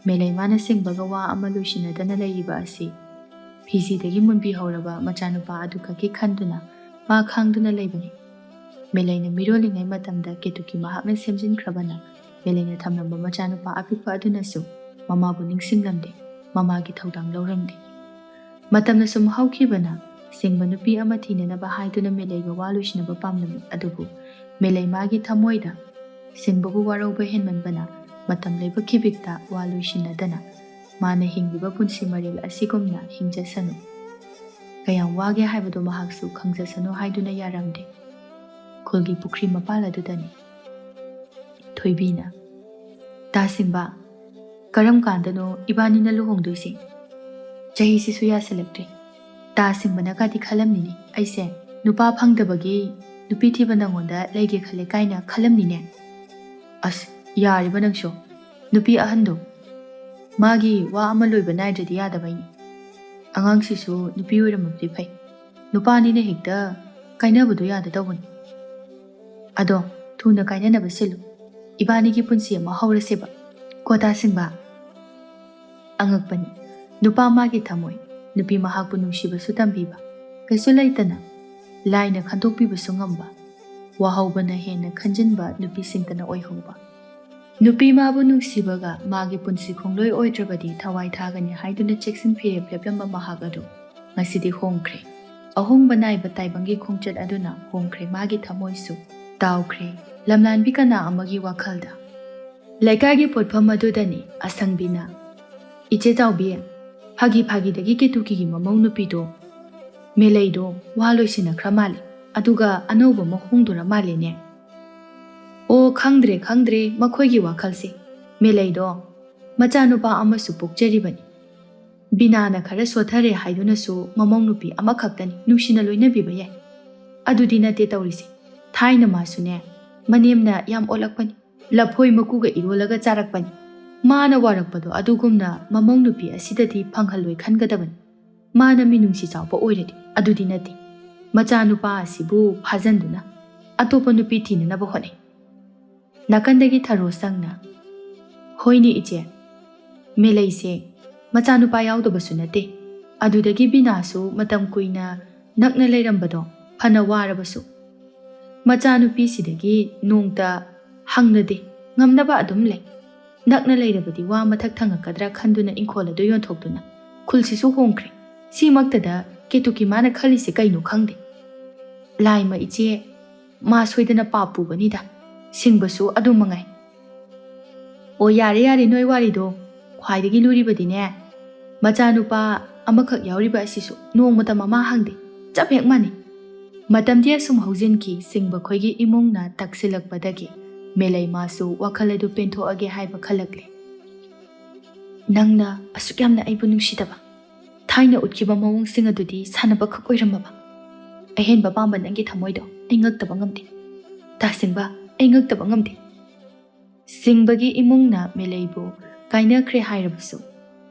ꯃꯦꯂꯩ ꯃꯥꯅ ꯁꯤꯡꯕꯒ ꯋꯥ ꯑꯃ ꯂꯣꯏꯁꯤꯟꯅꯗꯅ ꯂꯩꯔꯤꯕ ꯑꯁꯤ ꯐꯤꯖꯤꯗꯒꯤ ꯃꯨꯟꯕꯤꯍꯧꯔꯕ ꯃꯆꯥꯅꯨꯄꯥ ꯑꯗꯨꯈꯛꯀꯤ ꯈꯟꯗꯨꯅ ꯃꯥ ꯈꯥꯡꯗꯨꯅ ꯂꯩꯕꯅꯤ꯫ ꯃꯦꯂꯩꯅ ꯃꯤꯔꯣꯜꯂꯤꯉꯩ ꯃꯇꯝꯗ ꯀꯦꯇꯨꯀꯤ ꯃꯍꯥꯛꯅ ꯁꯦꯝꯖꯤꯟꯈ꯭ꯔꯕꯅ ꯃꯦꯂꯩꯅ ꯊꯝꯂꯝꯕ ꯃꯆꯥꯅꯨꯄꯥ ꯑꯄꯤꯛꯄ ꯑꯗꯨꯅꯁꯨ ꯃꯃꯥꯕꯨ ꯅꯤꯡꯁꯤꯡꯂꯝꯗꯦ, ꯃꯃꯥꯒꯤ ꯊꯧꯗꯥꯡ ꯂꯧꯔꯝꯗꯦ꯫ ꯃꯇꯝꯅ ꯁꯨꯝ ꯍꯧꯈꯤꯕꯅ ꯁꯤꯡꯕ ꯅꯨꯄꯤ ꯑꯃ ꯊꯤꯅꯅꯕ ꯍꯥꯏꯗꯨꯅ ꯃꯦꯂꯩꯒ ꯋꯥ ꯂꯣꯏꯁꯤꯟꯅꯕ ꯄꯥꯝꯂꯝꯃꯤ꯫ ꯑꯗꯨꯕꯨ ꯃꯦꯂꯩ ꯃꯥꯒꯤ ꯊꯃꯣꯏꯗ ꯁꯤꯡꯕꯕꯨ ꯋꯥꯔꯧꯕ ꯍꯦꯟꯃꯟꯕꯅ ꯃꯇꯝ ꯂꯩꯕ ꯈꯤꯕꯤꯛꯇ ꯋꯥ ꯂꯣꯏꯁꯤꯟꯅꯗꯅ ꯃꯥꯅ ꯍꯤꯡꯂꯤꯕ ꯄꯨꯟꯁꯤ ꯃꯔꯦꯜ ꯑꯁꯤꯒꯨꯝꯅ ꯍꯤꯡꯖꯁꯅꯨ, ꯀꯌꯥꯝ ꯋꯥꯒꯦ ꯍꯥꯏꯕꯗꯨ ꯃꯍꯥꯛꯁꯨ ꯈꯪꯖꯁꯅꯨ ꯍꯥꯏꯗꯨꯅ ꯌꯥꯔꯝꯗꯦ꯫ ꯈꯨꯜꯒꯤ ꯄꯨꯈ꯭ꯔꯤ ꯃꯄꯥꯜ ꯑꯗꯨꯗꯅꯤ꯫ ꯊꯣꯏꯕꯤꯅ, "ꯇꯥ ꯁꯤꯡꯕ, ꯀꯔꯝ ꯀꯥꯟꯗꯅꯣ ꯏꯕꯥꯅꯤꯅ ꯂꯨꯍꯣꯡꯗꯣꯏꯁꯦ? ꯆꯍꯤꯁꯤꯁꯨ ꯌꯥꯁꯤꯜꯂꯛꯇ꯭ꯔꯦ꯫ ꯇꯥ ꯁꯤꯡꯕꯅꯒꯗꯤ ꯈꯜꯂꯝꯅꯤꯅꯦ, ꯑꯩꯁꯦ ꯅꯨꯄꯥ ꯐꯪꯗꯕꯒꯤ ꯅꯨꯄꯤ ꯊꯤꯕ ꯅꯪꯉꯣꯟꯗ ꯂꯩꯒꯦ ꯈꯜꯂꯦ ꯀꯥꯏꯅ ꯈꯜꯂꯝꯅꯤꯅꯦ꯫ ꯑꯁ, ꯌꯥꯔꯤꯕ ꯅꯪꯁꯨ꯫ ꯅꯨꯄꯤ ꯑꯍꯟꯗꯣ, ꯃꯥꯒꯤ ꯋꯥ ꯑꯃ ꯂꯣꯏꯕ ꯅꯥꯏꯗ꯭ꯔꯗꯤ ꯌꯥꯗꯕꯩꯅꯤ꯫ ꯑꯉꯥꯡꯁꯤꯁꯨ ꯅꯨꯄꯤ ꯑꯣꯏꯔꯝꯃꯕꯗꯤ ꯐꯩ꯫ ꯅꯨꯄꯥꯅꯤꯅ ꯍꯦꯛꯇ ꯀꯥꯏꯅꯕꯗꯣ ꯌꯥꯗ ꯇꯧꯕꯅꯤ꯫ ꯑꯗꯣ, ꯊꯨꯅ ꯀꯥꯏꯅꯅꯕ ꯁꯤꯜꯂꯨ꯫ ꯏꯕꯥꯅꯤꯒꯤ ꯄꯨꯟꯁꯤ ꯑꯃ ꯍꯧꯔꯁꯦꯕ꯫ ꯀꯣ ꯇꯥ ꯁꯤꯡꯕ꯫ ꯑꯉꯛꯄꯅꯤ꯫ ꯅꯨꯄꯥ ꯃꯥꯒꯤ ꯊꯃꯣꯏ, ꯅꯨꯄꯤ ꯃꯍꯥꯛꯄꯨ ꯅꯨꯡꯁꯤꯕꯁꯨ ꯇꯝꯕꯤꯕ, ꯀꯩꯁꯨ ꯂꯩꯇꯅ ꯂꯥꯏꯅ ꯈꯟꯗꯣꯛꯄꯤꯕꯁꯨ ꯉꯝꯕ, ꯋꯥꯍꯧꯕꯅ ꯍꯦꯟꯅ ꯈꯟꯖꯤꯟꯕ ꯅꯨꯄꯤꯁꯤꯡꯇꯅ ꯑꯣꯏꯍꯧꯕ꯫ ꯅꯨꯄꯤ ꯃꯥꯕꯨ ꯅꯨꯡꯁꯤꯕꯒ ꯃꯥꯒꯤ ꯄꯨꯟꯁꯤ ꯈꯣꯡꯂꯣꯏ ꯑꯣꯏꯗ꯭ꯔꯕꯗꯤ ꯊꯋꯥꯏ ꯊꯥꯒꯅꯤ ꯍꯥꯏꯗꯨꯅ ꯆꯦꯛꯁꯤꯟ ꯐꯤꯔꯦꯞ ꯂꯦꯞꯂꯝꯕ ꯃꯍꯥꯛ ꯑꯗꯨ ꯉꯁꯤꯗꯤ ꯍꯣꯡꯈ꯭ꯔꯦ꯫ ꯑꯍꯣꯡꯕ ꯅꯥꯏꯕ ꯇꯥꯏꯕꯪꯒꯤ ꯈꯣꯡꯆꯠ ꯑꯗꯨꯅ ꯍꯣꯡꯈ꯭ꯔꯦ ꯃꯥꯒꯤ ꯊꯃꯣꯏꯁꯨ꯫ ꯇꯥꯎꯈ꯭ꯔꯦ ꯂꯝꯂꯥꯟꯕꯤ ꯀꯅꯥ ꯑꯃꯒꯤ ꯋꯥꯈꯜꯗ꯫ ꯂꯩꯀꯥꯏꯒꯤ ꯄꯣꯠꯐꯝ ꯑꯗꯨꯗꯅꯤ ꯑꯁꯪꯕꯤꯅ, "ꯏꯆꯦ ꯆꯥꯎꯕꯤ, ꯐꯥꯒꯤ ꯐꯥꯒꯤꯗꯒꯤ ꯀꯦꯇꯨꯀꯤꯒꯤ ꯃꯃꯧ ꯅꯨꯄꯤꯗꯣ, ꯃꯦꯂꯩꯗꯣ ꯋꯥ ꯂꯣꯏꯁꯤꯟꯅꯈ꯭ꯔ ꯃꯥꯜꯂꯦ, ꯑꯗꯨꯒ ꯑꯅꯧꯕ ꯑꯃ ꯍꯣꯡꯗꯣꯔ ꯃꯥꯜꯂꯦꯅꯦ?" "ꯑꯣ, ꯈꯪꯗ꯭ꯔꯦ, ꯈꯪꯗ꯭ꯔꯦ ꯃꯈꯣꯏꯒꯤ ꯋꯥꯈꯜꯁꯦ꯫ ꯃꯦꯂꯩꯗꯣ ꯃꯆꯥꯅꯨꯄꯥ ꯑꯃꯁꯨ ꯄꯣꯛꯆꯔꯤꯕꯅꯤ꯫ ꯕꯤꯅꯥꯅ ꯈꯔ ꯁꯣꯊꯔꯦ ꯍꯥꯏꯗꯨꯅꯁꯨ ꯃꯃꯧ ꯅꯨꯄꯤ ꯑꯃꯈꯛꯇꯅꯤ, ꯅꯨꯡꯁꯤꯅ ꯂꯣꯏꯅꯕꯤꯕ ꯌꯥꯏ꯫ ꯑꯗꯨꯗꯤ ꯅꯠꯇꯦ ꯇꯧꯔꯤꯁꯦ꯫ ꯊꯥꯏꯅ ꯃꯥꯁꯨꯅꯦ, ꯃꯅꯦꯝꯅ ꯌꯥꯝ ꯑꯣꯜꯂꯛꯄꯅꯤ꯫ ꯂꯐꯣꯏ ꯃꯀꯨꯒ ꯏꯔꯣꯜꯂꯒ ꯆꯥꯔꯛꯄꯅꯤ꯫ ꯃꯥꯅ ꯋꯥꯔꯛꯄꯗꯣ ꯑꯗꯨꯒꯨꯝꯅ ꯃꯃꯧ ꯅꯨꯄꯤ ꯑꯁꯤꯗꯗꯤ ꯐꯪꯍꯜꯂꯣꯏ ꯈꯟꯒꯗꯕꯅꯤ꯫ ꯃꯥꯅ ꯃꯤꯅꯨꯡꯁꯤ ꯆꯥꯎꯕ ꯑꯣꯏꯔꯗꯤ꯫ ꯑꯗꯨꯗꯤ ꯅꯠꯇꯦ꯫ ꯃꯆꯥꯅꯨꯄꯥ ꯑꯁꯤꯕꯨ ꯐꯥꯖꯟꯗꯨꯅ ꯑꯇꯣꯞꯄ ꯅꯨꯄꯤ ꯊꯤꯅꯅꯕ ꯍꯣꯠꯅꯩ꯫" ꯅꯥꯀꯟꯗꯒꯤ ꯊꯔꯣ ꯁꯪꯅ, "ꯍꯣꯏꯅꯦ ꯏꯆꯦ, ꯃꯦꯂꯩꯁꯦ ꯃꯆꯥꯅꯨꯄꯥ ꯌꯥꯎꯗꯕꯁꯨ ꯅꯠꯇꯦ꯫ ꯑꯗꯨꯗꯒꯤ ꯕꯤꯅꯥꯁꯨ ꯃꯇꯝ ꯀꯨꯏꯅ ꯅꯛꯅ ꯂꯩꯔꯝꯕꯗꯣ ꯐꯅ ꯋꯥꯔꯕꯁꯨ, ꯃꯆꯥꯅꯨꯄꯤꯁꯤꯗꯒꯤ ꯅꯣꯡꯇ ꯍꯪꯅꯗꯦ, ꯉꯝꯅꯕ ꯑꯗꯨꯝ ꯂꯩ꯫ ꯅꯛꯅ ꯂꯩꯔꯕꯗꯤ ꯋꯥ ꯃꯊꯛ ꯊꯪꯉꯛꯀꯗ꯭ꯔꯥ ꯈꯟꯗꯨꯅ ꯏꯪꯈꯣꯜ ꯑꯗꯨ ꯌꯣꯟꯊꯣꯛꯇꯨꯅ ꯈꯨꯜꯁꯤꯁꯨ ꯍꯣꯡꯈ꯭ꯔꯦ꯫ ꯁꯤꯃꯛꯇꯗ ꯀꯦꯇꯨꯀꯤ ꯃꯥꯅ ꯈꯜꯂꯤꯁꯦ ꯀꯩꯅꯣ ꯈꯪꯗꯦ꯫ ꯂꯥꯏꯃ ꯏꯆꯦ, ꯃꯥ ꯁꯣꯏꯗꯅ ꯄꯥꯞ ꯄꯨꯒꯅꯤꯗ, ꯁꯤꯡꯕꯁꯨ ꯑꯗꯨ ꯃꯉꯥꯏ꯫" "ꯑꯣ, ꯌꯥꯔꯦ, ꯌꯥꯔꯦ, ꯅꯣꯏ ꯋꯥꯔꯤꯗꯣ꯫ ꯈ꯭ꯋꯥꯏꯗꯒꯤ ꯂꯨꯔꯤꯕꯗꯤꯅꯦ, ꯃꯆꯥꯅꯨꯄꯥ ꯑꯃꯈꯛ ꯌꯥꯎꯔꯤꯕ ꯑꯁꯤꯁꯨ ꯅꯣꯡꯃꯇ ꯃꯃꯥ ꯍꯪꯗꯦ, ꯆꯞ ꯍꯦꯛ ꯃꯥꯟꯅꯩ꯫" ꯃꯇꯝꯗꯤ ꯑꯁꯨꯝ ꯍꯧꯖꯤꯟꯈꯤ, ꯁꯤꯡꯕ ꯈꯣꯏꯒꯤ ꯏꯃꯨꯡꯅ ꯇꯛꯁꯤꯜꯂꯛꯄꯗꯒꯤ ꯃꯦꯂꯩ ꯃꯥꯁꯨ ꯋꯥꯈꯜ ꯑꯗꯨ ꯄꯦꯟꯊꯣꯛꯑꯒꯦ ꯍꯥꯏꯕ ꯈꯜꯂꯛꯂꯦ꯫ "ꯅꯪꯅ ꯑꯁꯨꯛ ꯌꯥꯝꯅ ꯑꯩꯕꯨ ꯅꯨꯡꯁꯤꯗꯕ, ꯊꯥꯏꯅ ꯎꯠꯈꯤꯕ ꯃꯑꯣꯡꯁꯤꯡ ꯑꯗꯨꯗꯤ ꯁꯥꯟꯅꯕꯈꯛ ꯑꯣꯏꯔꯝꯃꯕ? ꯑꯍꯦꯟꯕ ꯄꯥꯝꯕ ꯅꯪꯒꯤ ꯊꯃꯣꯏꯗꯣ ꯑꯩ ꯉꯛꯇꯕ ꯉꯝꯗꯦ꯫ ꯇꯥꯁꯤꯡꯕ, ꯑꯩ ꯉꯛꯇꯕ ꯉꯝꯗꯦ꯫ ꯁꯤꯡꯕꯒꯤ ꯏꯃꯨꯡꯅ ꯃꯦꯂꯩꯕꯨ ꯀꯥꯏꯅꯈ꯭ꯔꯦ ꯍꯥꯏꯔꯕꯁꯨ,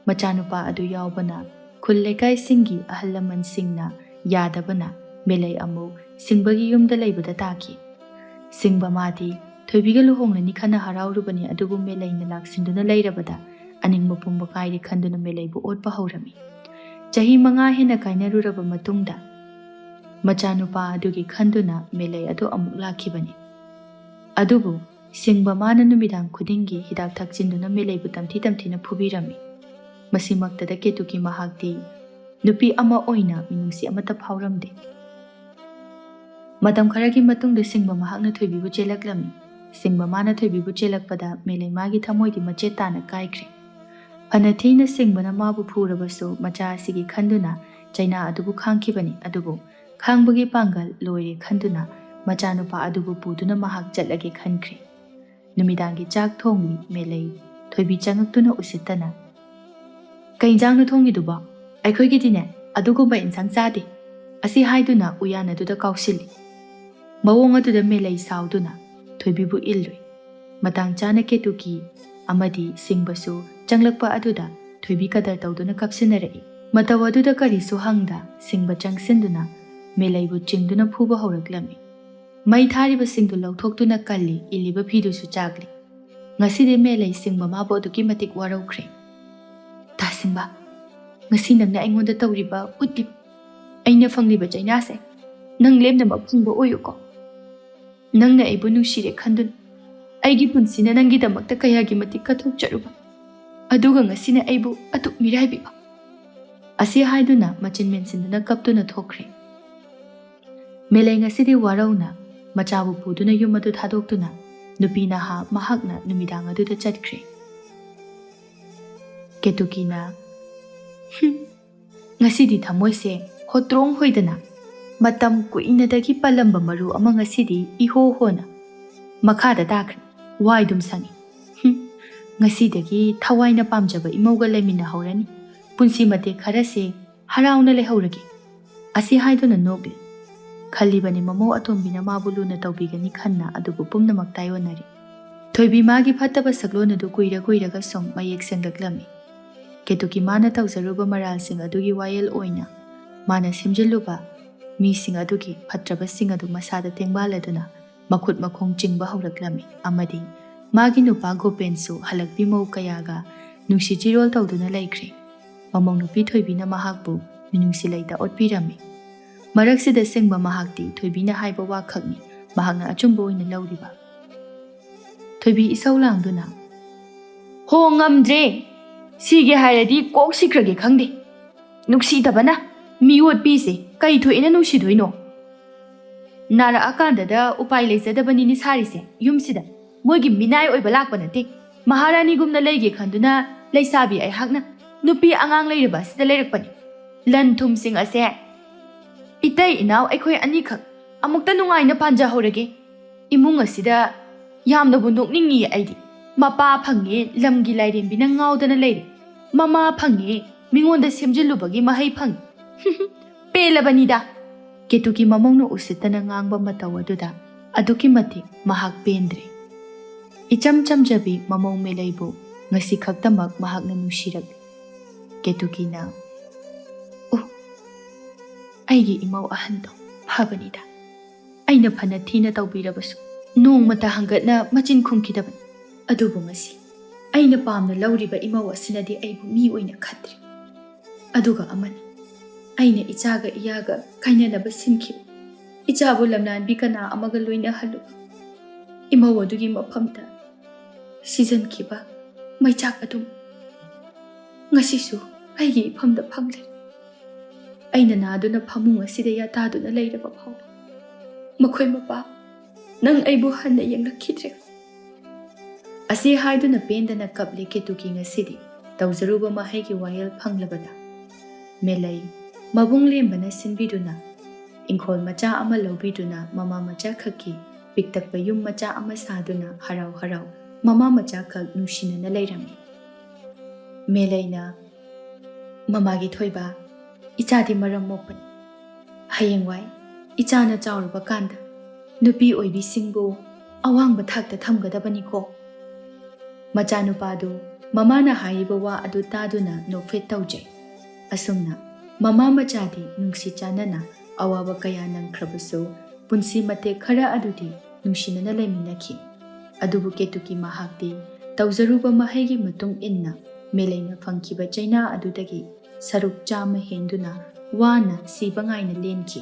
ꯃꯆꯥꯅꯨꯄꯥ ꯑꯗꯨ ꯌꯥꯎꯕꯅ ꯈꯨꯜ ꯂꯩꯀꯥꯏꯁꯤꯡꯒꯤ ꯑꯍꯜ ꯂꯃꯟꯁꯤꯡꯅ ꯌꯥꯗꯕꯅ ꯃꯦꯂꯩ ꯑꯃꯨꯛ ꯁꯤꯡꯕꯒꯤ ꯌꯨꯝꯗ ꯂꯩꯕꯗ ꯇꯥꯈꯤ꯫ ꯁꯤꯡꯕ ꯃꯥꯗꯤ ꯊꯣꯏꯕꯤꯒ ꯂꯨꯍꯣꯡꯂꯅꯤ ꯈꯟꯅ ꯍꯔꯥꯎꯔꯨꯕꯅꯤ, ꯑꯗꯨꯕꯨ ꯃꯦꯂꯩꯅ ꯂꯥꯛꯁꯤꯟꯗꯨꯅ ꯂꯩꯔꯕꯗ ꯑꯅꯤꯡꯕ ꯄꯨꯝꯕ ꯀꯥꯏꯔꯦ ꯈꯟꯗꯨꯅ ꯃꯦꯂꯩꯕꯨ ꯑꯣꯠꯄ ꯍꯧꯔꯝꯃꯤ꯫ ꯆꯍꯤ ꯃꯉꯥ ꯍꯦꯟꯅ ꯀꯥꯏꯅꯔꯨꯔꯕ ꯃꯇꯨꯡꯗ ꯃꯆꯥꯅꯨꯄꯥ ꯑꯗꯨꯒꯤ ꯈꯟꯗꯨꯅ ꯃꯦꯂꯩ ꯑꯗꯨ ꯑꯃꯨꯛ ꯂꯥꯛꯈꯤꯕꯅꯤ꯫ ꯑꯗꯨꯕꯨ ꯁꯤꯡꯕ ꯃꯥꯅ ꯅꯨꯃꯤꯗꯥꯡ ꯈꯨꯗꯤꯡꯒꯤ ꯍꯤꯗꯥꯛ ꯊꯛꯆꯤꯟꯗꯨꯅ ꯃꯦꯂꯩꯕꯨ ꯇꯝꯊꯤ ꯇꯝꯊꯤꯅ ꯐꯨꯕꯤꯔꯝꯃꯤ꯫ ꯃꯁꯤꯃꯛꯇꯗ ꯀꯦꯇꯨꯀꯤ ꯃꯍꯥꯛꯇꯤ ꯅꯨꯄꯤ ꯑꯃ ꯑꯣꯏꯅ ꯃꯤꯅꯨꯡꯁꯤ ꯑꯃꯠꯇ ꯐꯥꯎꯔꯝꯗꯦ꯫ ꯃꯇꯝ ꯈꯔꯒꯤ ꯃꯇꯨꯡꯗ ꯁꯤꯡꯕ ꯃꯍꯥꯛꯅ ꯊꯣꯏꯕꯤꯕꯨ ꯆꯦꯜꯂꯛꯂꯝꯃꯤ꯫ ꯁꯤꯡꯕ ꯃꯥꯅ ꯊꯣꯏꯕꯤꯕꯨ ꯆꯦꯜꯂꯛꯄꯗ ꯃꯦꯂꯩ ꯃꯥꯒꯤ ꯊꯃꯣꯏꯗꯤ ꯃꯆꯦꯠ ꯇꯥꯅ ꯀꯥꯏꯈ꯭ꯔꯦ꯫ ꯐꯅ ꯊꯤꯅ ꯁꯤꯡꯕꯅ ꯃꯥꯕꯨ ꯐꯨꯔꯕꯁꯨ, ꯃꯆꯥ ꯑꯁꯤꯒꯤ ꯈꯟꯗꯨꯅ ꯆꯩꯅꯥ ꯑꯗꯨꯕꯨ ꯈꯥꯡꯈꯤꯕꯅꯤ꯫ ꯑꯗꯨꯕꯨ ꯈꯥꯡꯕꯒꯤ ꯄꯥꯡꯒꯜ ꯂꯣꯏꯔꯦ ꯈꯟꯗꯨꯅ ꯃꯆꯥꯅꯨꯄꯥ ꯑꯗꯨꯕꯨ ꯄꯨꯗꯨꯅ ꯃꯍꯥꯛ ꯆꯠꯂꯒꯦ ꯈꯟꯈ꯭ꯔꯦ꯫ ꯅꯨꯃꯤꯗꯥꯡꯒꯤ ꯆꯥꯛ ꯊꯣꯡꯂꯤ ꯃꯦꯂꯩ ꯊꯣꯏꯕꯤ ꯆꯪꯉꯛꯇꯨꯅ ꯎꯁꯤꯠꯇꯅ, "ꯀꯩ ꯏꯟꯖꯥꯡꯅꯣ ꯊꯣꯡꯉꯤꯗꯨꯕꯣ? ꯑꯩꯈꯣꯏꯒꯤꯗꯤꯅꯦ ꯑꯗꯨꯒꯨꯝꯕ ꯏꯟꯁꯥꯡ ꯆꯥꯗꯦ," ꯑꯁꯤ ꯍꯥꯏꯗꯨꯅ ꯎꯌꯥꯟ ꯑꯗꯨꯗ ꯀꯥꯎꯁꯤꯜꯂꯤ꯫ ꯃꯑꯣꯡ ꯑꯗꯨꯗ ꯃꯦꯂꯩ ꯁꯥꯎꯗꯨꯅ ꯊꯣꯏꯕꯤꯕꯨ ꯏꯜꯂꯨꯏ꯫ ꯃꯇꯥꯡ ꯆꯥꯅ ꯀꯦꯇꯨꯀꯤ ꯑꯃꯗꯤ ꯁꯤꯡꯕꯁꯨ ꯆꯪꯂꯛꯄ ꯑꯗꯨꯗ ꯊꯣꯏꯕꯤ ꯀꯗꯔ ꯇꯧꯗꯨꯅ ꯀꯞꯁꯤꯟꯅꯔꯛꯏ꯫ ꯃꯇꯧ ꯑꯗꯨꯗ ꯀꯔꯤꯁꯨ ꯍꯪꯗ ꯁꯤꯡꯕ ꯆꯪꯁꯤꯟꯗꯨꯅ ꯃꯦꯂꯩꯕꯨ ꯆꯤꯡꯗꯨꯅ ꯐꯨꯕ ꯍꯧꯔꯛꯂꯝꯃꯤ꯫ ꯃꯩ ꯊꯥꯔꯤꯕꯁꯤꯡꯗꯨ ꯂꯧꯊꯣꯛꯇꯨꯅ ꯀꯜꯂꯤ, ꯏꯜꯂꯤꯕ ꯐꯤꯗꯨꯁꯨ ꯆꯥꯛꯂꯤ꯫ ꯉꯁꯤꯗꯤ ꯃꯦꯂꯩ ꯁꯤꯡꯕ ꯃꯥꯕꯨ ꯑꯗꯨꯛꯀꯤ ꯃꯇꯤꯛ ꯋꯥꯔꯧꯈ꯭ꯔꯦ꯫ "ꯇꯥꯁꯤꯡꯕ, ꯉꯁꯤ ꯅꯪꯅ ꯑꯩꯉꯣꯟꯗ ꯇꯧꯔꯤꯕ, ꯎꯠꯂꯤꯕ, ꯑꯩꯅ ꯐꯪꯂꯤꯕ ꯆꯩꯅꯥꯁꯦ ꯅꯪ ꯂꯦꯝꯅꯃꯛ ꯐꯪꯕ ꯑꯣꯏꯌꯨꯀꯣ꯫ ꯅꯪꯅ ꯑꯩꯕꯨ ꯅꯨꯡꯁꯤꯔꯦ ꯈꯟꯗꯨꯅ ꯑꯩꯒꯤ ꯄꯨꯟꯁꯤꯅ ꯅꯪꯒꯤꯗꯃꯛꯇ ꯀꯌꯥꯒꯤ ꯃꯇꯤꯛ ꯀꯠꯊꯣꯛꯆꯔꯨꯕ, ꯑꯗꯨꯒ ꯉꯁꯤꯅ ꯑꯩꯕꯨ ꯑꯗꯨꯛ ꯃꯤꯔꯥꯏꯕꯤꯕ?" ꯑꯁꯤ ꯍꯥꯏꯗꯨꯅ ꯃꯆꯤꯟ ꯃꯦꯟꯁꯤꯟꯗꯨꯅ ꯀꯞꯇꯨꯅ ꯊꯣꯛꯈ꯭ꯔꯦ꯫ ꯃꯦꯂꯩ ꯉꯁꯤꯗꯤ ꯋꯥꯔꯧꯅ ꯃꯆꯥꯕꯨ ꯄꯨꯗꯨꯅ ꯌꯨꯝ ꯑꯗꯨ ꯊꯥꯗꯣꯛꯇꯨꯅ ꯅꯨꯄꯤ ꯅꯍꯥ ꯃꯍꯥꯛꯅ ꯅꯨꯃꯤꯗꯥꯡ ꯑꯗꯨꯗ ꯆꯠꯈ꯭ꯔꯦ꯫ ꯀꯦꯇꯨꯀꯤꯅ, "ꯍꯨꯝ, ꯉꯁꯤꯗꯤ ꯊꯃꯣꯏꯁꯦ ꯍꯣꯇ꯭ꯔꯣꯡ ꯍꯣꯏꯗꯅ ꯃꯇꯝ ꯀꯨꯏꯅꯗꯒꯤ ꯄꯜꯂꯝꯕ ꯃꯔꯨ ꯑꯃ ꯉꯁꯤꯗꯤ ꯏꯍꯣ ꯍꯣꯅ ꯃꯈꯥꯗ ꯇꯥꯈ꯭ꯔꯦ꯫ ꯋꯥꯏꯗꯨꯝ ꯁꯪꯉꯤ꯫ ꯍꯨꯝ, ꯉꯁꯤꯗꯒꯤ ꯊꯋꯥꯏꯅ ꯄꯥꯝꯖꯕ ꯏꯃꯧꯒ ꯂꯩꯃꯤꯟꯅꯍꯧꯔꯅꯤ꯫ ꯄꯨꯟꯁꯤ ꯃꯇꯦꯛ ꯈꯔꯁꯦ ꯍꯔꯥꯎꯅ ꯂꯩꯍꯧꯔꯒꯦ꯫ ꯑꯁꯤ ꯍꯥꯏꯗꯨꯅ ꯅꯣꯛꯂꯤ꯫ ꯈꯜꯂꯤꯕꯅꯤ ꯃꯃꯧ ꯑꯇꯣꯝꯕꯤꯅ ꯃꯥꯕꯨ ꯂꯨꯅ ꯇꯧꯕꯤꯒꯅꯤ ꯈꯟꯅ, ꯑꯗꯨꯕꯨ ꯄꯨꯝꯅꯃꯛ ꯇꯥꯏꯑꯣꯟꯅꯔꯤ꯫ ꯊꯣꯏꯕꯤ ꯃꯥꯒꯤ ꯐꯠꯇꯕ ꯁꯛꯂꯣꯟ ꯑꯗꯨ ꯀꯨꯏꯔ ꯀꯨꯏꯔꯒ ꯁꯨꯝ ꯃꯌꯦꯛ ꯁꯦꯡꯂꯛꯂꯝꯃꯤ꯫ ꯀꯦꯇꯨꯀꯤ ꯃꯥꯅ ꯇꯧꯖꯔꯨꯕ ꯃꯔꯥꯜꯁꯤꯡ ꯑꯗꯨꯒꯤ ꯋꯥꯌꯦꯜ ꯑꯣꯏꯅ ꯃꯥꯅ ꯁꯦꯝꯖꯤꯜꯂꯨꯕ ꯃꯤꯁꯤꯡ ꯑꯗꯨꯒꯤ ꯐꯠꯇ꯭ꯔꯕꯁꯤꯡ ꯑꯗꯨ ꯃꯁꯥꯗ ꯇꯦꯡꯕꯥꯜꯂꯗꯨꯅ ꯃꯈꯨꯠ ꯃꯈꯣꯡ ꯆꯤꯡꯕ ꯍꯧꯔꯛꯂꯝꯃꯤ꯫ ꯑꯃꯗꯤ ꯃꯥꯒꯤ ꯅꯨꯄꯥ ꯒꯣꯄꯦꯟꯁꯨ ꯍꯜꯂꯛꯄꯤ ꯃꯧ ꯀꯌꯥꯒ ꯅꯨꯡꯁꯤ ꯆꯤꯔꯣꯜ ꯇꯧꯗꯨꯅ ꯂꯩꯈ꯭ꯔꯦ꯫ ꯃꯃꯧ ꯅꯨꯄꯤ ꯊꯣꯏꯕꯤꯅ ꯃꯍꯥꯛꯄꯨ ꯃꯤꯅꯨꯡꯁꯤ ꯂꯩꯇ ꯑꯣꯠꯄꯤꯔꯝꯃꯤ꯫ ꯃꯔꯛꯁꯤꯗ ꯁꯤꯡꯕ ꯃꯍꯥꯛꯇꯤ ꯊꯣꯏꯕꯤꯅ ꯍꯥꯏꯕ ꯋꯥꯈꯛꯅꯤ ꯃꯍꯥꯛꯅ ꯑꯆꯨꯝꯕ ꯑꯣꯏꯅ ꯂꯧꯔꯤꯕ꯫ ꯊꯣꯏꯕꯤ ꯏꯁꯧ ꯂꯥꯡꯗꯨꯅ, "ꯍꯣ, ꯉꯝꯗ꯭ꯔꯦ꯫ ꯁꯤꯒꯦ ꯍꯥꯏꯔꯗꯤ ꯀꯣꯛ ꯁꯤꯈ꯭ꯔꯒꯦ ꯈꯪꯗꯦ꯫ ꯅꯨꯡꯁꯤꯗꯕꯅ ꯃꯤ ꯑꯣꯠꯄꯤꯁꯦ ꯀꯩ ꯊꯣꯛꯑꯦꯅ ꯅꯨꯡꯁꯤꯗꯣꯏꯅꯣ? ꯅꯥꯔꯛꯑꯀꯥꯟꯗꯗ ꯎꯄꯥꯏ ꯂꯩꯖꯗꯕꯅꯤꯅꯦ ꯁꯥꯔꯤꯁꯦ꯫ ꯌꯨꯝꯁꯤꯗ ꯃꯣꯏꯒꯤ ꯃꯤꯅꯥꯏ ꯑꯣꯏꯕ ꯂꯥꯛꯄ ꯅꯠꯇꯦ꯫ ꯃꯍꯥꯔꯥꯅꯤꯒꯨꯝꯅ ꯂꯩꯒꯦ ꯈꯟꯗꯨꯅ ꯂꯩꯁꯥꯕꯤ ꯑꯩꯍꯥꯛꯅ ꯅꯨꯄꯤ ꯑꯉꯥꯡ ꯂꯩꯔꯕ ꯑꯁꯤꯗ ꯂꯩꯔꯛꯄꯅꯤ꯫ ꯂꯟ ꯊꯨꯝꯁꯤꯡ ꯑꯁꯦ ꯏꯇꯩ ꯏꯅꯥꯎ ꯑꯩꯈꯣꯏ ꯑꯅꯤꯈꯛ ꯑꯃꯨꯛꯇ ꯅꯨꯡꯉꯥꯏꯅ ꯄꯥꯟꯖꯍꯧꯔꯒꯦ꯫ ꯏꯃꯨꯡ ꯑꯁꯤꯗ ꯌꯥꯝꯅꯕꯨ ꯅꯣꯛꯅꯤꯡꯉꯤ ꯑꯩꯗꯤ꯫ ꯃꯄꯥ ꯐꯪꯉꯦ, ꯂꯝꯒꯤ ꯂꯥꯏꯔꯦꯝꯕꯤꯅ ꯉꯥꯎꯗꯅ ꯂꯩꯔꯦ꯫ ꯃꯃꯥ ꯐꯪꯉꯦ, ꯃꯤꯉꯣꯟꯗ ꯁꯦꯝꯖꯤꯜꯂꯨꯕꯒꯤ ꯃꯍꯩ ꯐꯪꯉꯤ꯫ ꯄꯦꯜꯂꯕꯅꯤꯗ!" ꯀꯦꯇꯨꯀꯤ ꯃꯃꯧꯅ ꯎꯁꯤꯠꯇꯅ ꯉꯥꯡꯕ ꯃꯇꯧ ꯑꯗꯨꯗ ꯑꯗꯨꯛꯀꯤ ꯃꯇꯤꯛ ꯃꯍꯥꯛ ꯄꯦꯟꯗ꯭ꯔꯦ꯫ ꯏꯆꯝ ꯆꯝꯖꯕꯤ ꯃꯃꯧ ꯃꯦꯂꯩꯕꯨ ꯉꯁꯤ ꯈꯛꯇꯃꯛ ꯃꯍꯥꯛꯅ ꯅꯨꯡꯁꯤꯔꯛꯂꯤ꯫ ꯀꯦꯇꯨꯀꯤꯅ, "ꯎ, ꯑꯩꯒꯤ ꯏꯃꯧ ꯑꯍꯟꯗꯣ ꯐꯕꯅꯤꯗ꯫ ꯑꯩꯅ ꯐꯅ ꯊꯤꯅ ꯇꯧꯕꯤꯔꯕꯁꯨ ꯅꯣꯡꯃꯇ ꯍꯪꯒꯠꯅ ꯃꯆꯤꯟ ꯈꯨꯝꯈꯤꯗꯕꯅꯤ꯫ ꯑꯗꯨꯕꯨ ꯉꯁꯤ ꯑꯩꯅ ꯄꯥꯝꯅ ꯂꯧꯔꯤꯕ ꯏꯃꯧ ꯑꯁꯤꯅꯗꯤ ꯑꯩꯕꯨ ꯃꯤ ꯑꯣꯏꯅ ꯈꯟꯗ꯭ꯔꯦ꯫ ꯑꯗꯨꯒ ꯑꯃꯅ, ꯑꯩꯅ ꯏꯆꯥꯒ ꯏꯌꯥꯒ ꯀꯥꯏꯅꯅꯕ ꯁꯤꯟꯈꯤꯕ ꯏꯆꯥꯕꯨ ꯂꯝꯂꯥꯟꯕꯤ ꯀꯅꯥ ꯑꯃꯒ ꯂꯣꯏꯅꯍꯜꯂꯨꯕ ꯏꯃꯧ ꯑꯗꯨꯒꯤ ꯃꯐꯝꯗ ꯁꯤꯖꯤꯟꯈꯤꯕ ꯃꯩꯆꯥꯛ ꯑꯗꯨꯝ ꯉꯁꯤꯁꯨ ꯑꯩꯒꯤ ꯏꯐꯝꯗ ꯐꯪꯂꯦ꯫ ꯑꯩꯅ ꯅꯥꯗꯨꯅ ꯐꯃꯨꯡ ꯑꯁꯤꯗ ꯌꯥꯇꯥꯗꯨꯅ ꯂꯩꯔꯕ ꯐꯥꯎꯕ ꯃꯈꯣꯏ ꯃꯄꯥ ꯅꯪ ꯑꯩꯕꯨ ꯍꯟꯅ ꯌꯦꯡꯂꯛꯈꯤꯗ꯭ꯔꯦ꯫" ꯑꯁꯤ ꯍꯥꯏꯗꯨꯅ ꯄꯦꯟꯗꯅ ꯀꯞꯂꯦ ꯀꯦꯇꯨꯀꯤ ꯉꯁꯤꯗꯤ꯫ ꯇꯧꯖꯔꯨꯕ ꯃꯍꯩꯒꯤ ꯋꯥꯌꯦꯜ ꯐꯪꯂꯕꯗ ꯃꯦꯂꯩ ꯃꯕꯨꯡ ꯂꯦꯝꯕꯅ ꯁꯤꯟꯕꯤꯗꯨꯅ ꯏꯪꯈꯣꯜ ꯃꯆꯥ ꯑꯃ ꯂꯧꯕꯤꯗꯨꯅ ꯃꯃꯥ ꯃꯆꯥ ꯈꯛꯀꯤ ꯄꯤꯛꯇꯛꯄ ꯌꯨꯝ ꯃꯆꯥ ꯑꯃ ꯁꯥꯗꯨꯅ ꯍꯔꯥꯎ ꯍꯔꯥꯎ ꯃꯃꯥ ꯃꯆꯥ ꯈꯛ ꯅꯨꯡꯁꯤꯅꯅ ꯂꯩꯔꯝꯃꯤ꯫ ꯃꯦꯂꯩꯅ "ꯃꯃꯥꯒꯤ ꯊꯣꯏꯕ, ꯏꯆꯥꯗꯤ ꯃꯔꯝ ꯃꯣꯛꯄꯅꯤ꯫ ꯍꯌꯦꯡꯋꯥꯏ ꯏꯆꯥꯅ ꯆꯥꯎꯔꯕ ꯀꯥꯟꯗ ꯅꯨꯄꯤ ꯑꯣꯏꯕꯤꯁꯤꯡꯕꯨ ꯑꯋꯥꯡꯕ ꯊꯥꯛꯇ ꯊꯝꯒꯗꯕꯅꯤꯀꯣ꯫" ꯃꯆꯥꯅꯨꯄꯥꯗꯨ ꯃꯃꯥꯅ ꯍꯥꯏꯔꯤꯕ ꯋꯥ ꯑꯗꯨ ꯇꯥꯗꯨꯅ ꯅꯣꯛꯐꯦꯠ ꯇꯧꯖꯩ꯫ ꯑꯁꯨꯝꯅ ꯃꯃꯥ ꯃꯆꯥꯗꯤ ꯅꯨꯡꯁꯤ ꯆꯥꯟꯅꯅ ꯑꯋꯥꯕ ꯀꯌꯥ ꯅꯪꯈ꯭ꯔꯕꯁꯨ, ꯄꯨꯟꯁꯤ ꯃꯇꯦꯛ ꯈꯔ ꯑꯗꯨꯗꯤ ꯅꯨꯡꯁꯤꯅꯅ ꯂꯩꯃꯤꯟꯅꯈꯤ꯫ ꯑꯗꯨꯕꯨ ꯀꯦꯇꯨꯀꯤ ꯃꯍꯥꯛꯇꯤ ꯇꯧꯖꯔꯨꯕ ꯃꯍꯩꯒꯤ ꯃꯇꯨꯡ ꯏꯟꯅ ꯃꯦꯂꯩꯅ ꯐꯪꯈꯤꯕ ꯆꯩꯅꯥ ꯑꯗꯨꯗꯒꯤ ꯁꯔꯨꯛ ꯆꯥꯝꯃ ꯍꯦꯟꯗꯨꯅ ꯋꯥꯅ ꯁꯤꯕ ꯉꯥꯏꯅ ꯂꯦꯟꯈꯤ꯫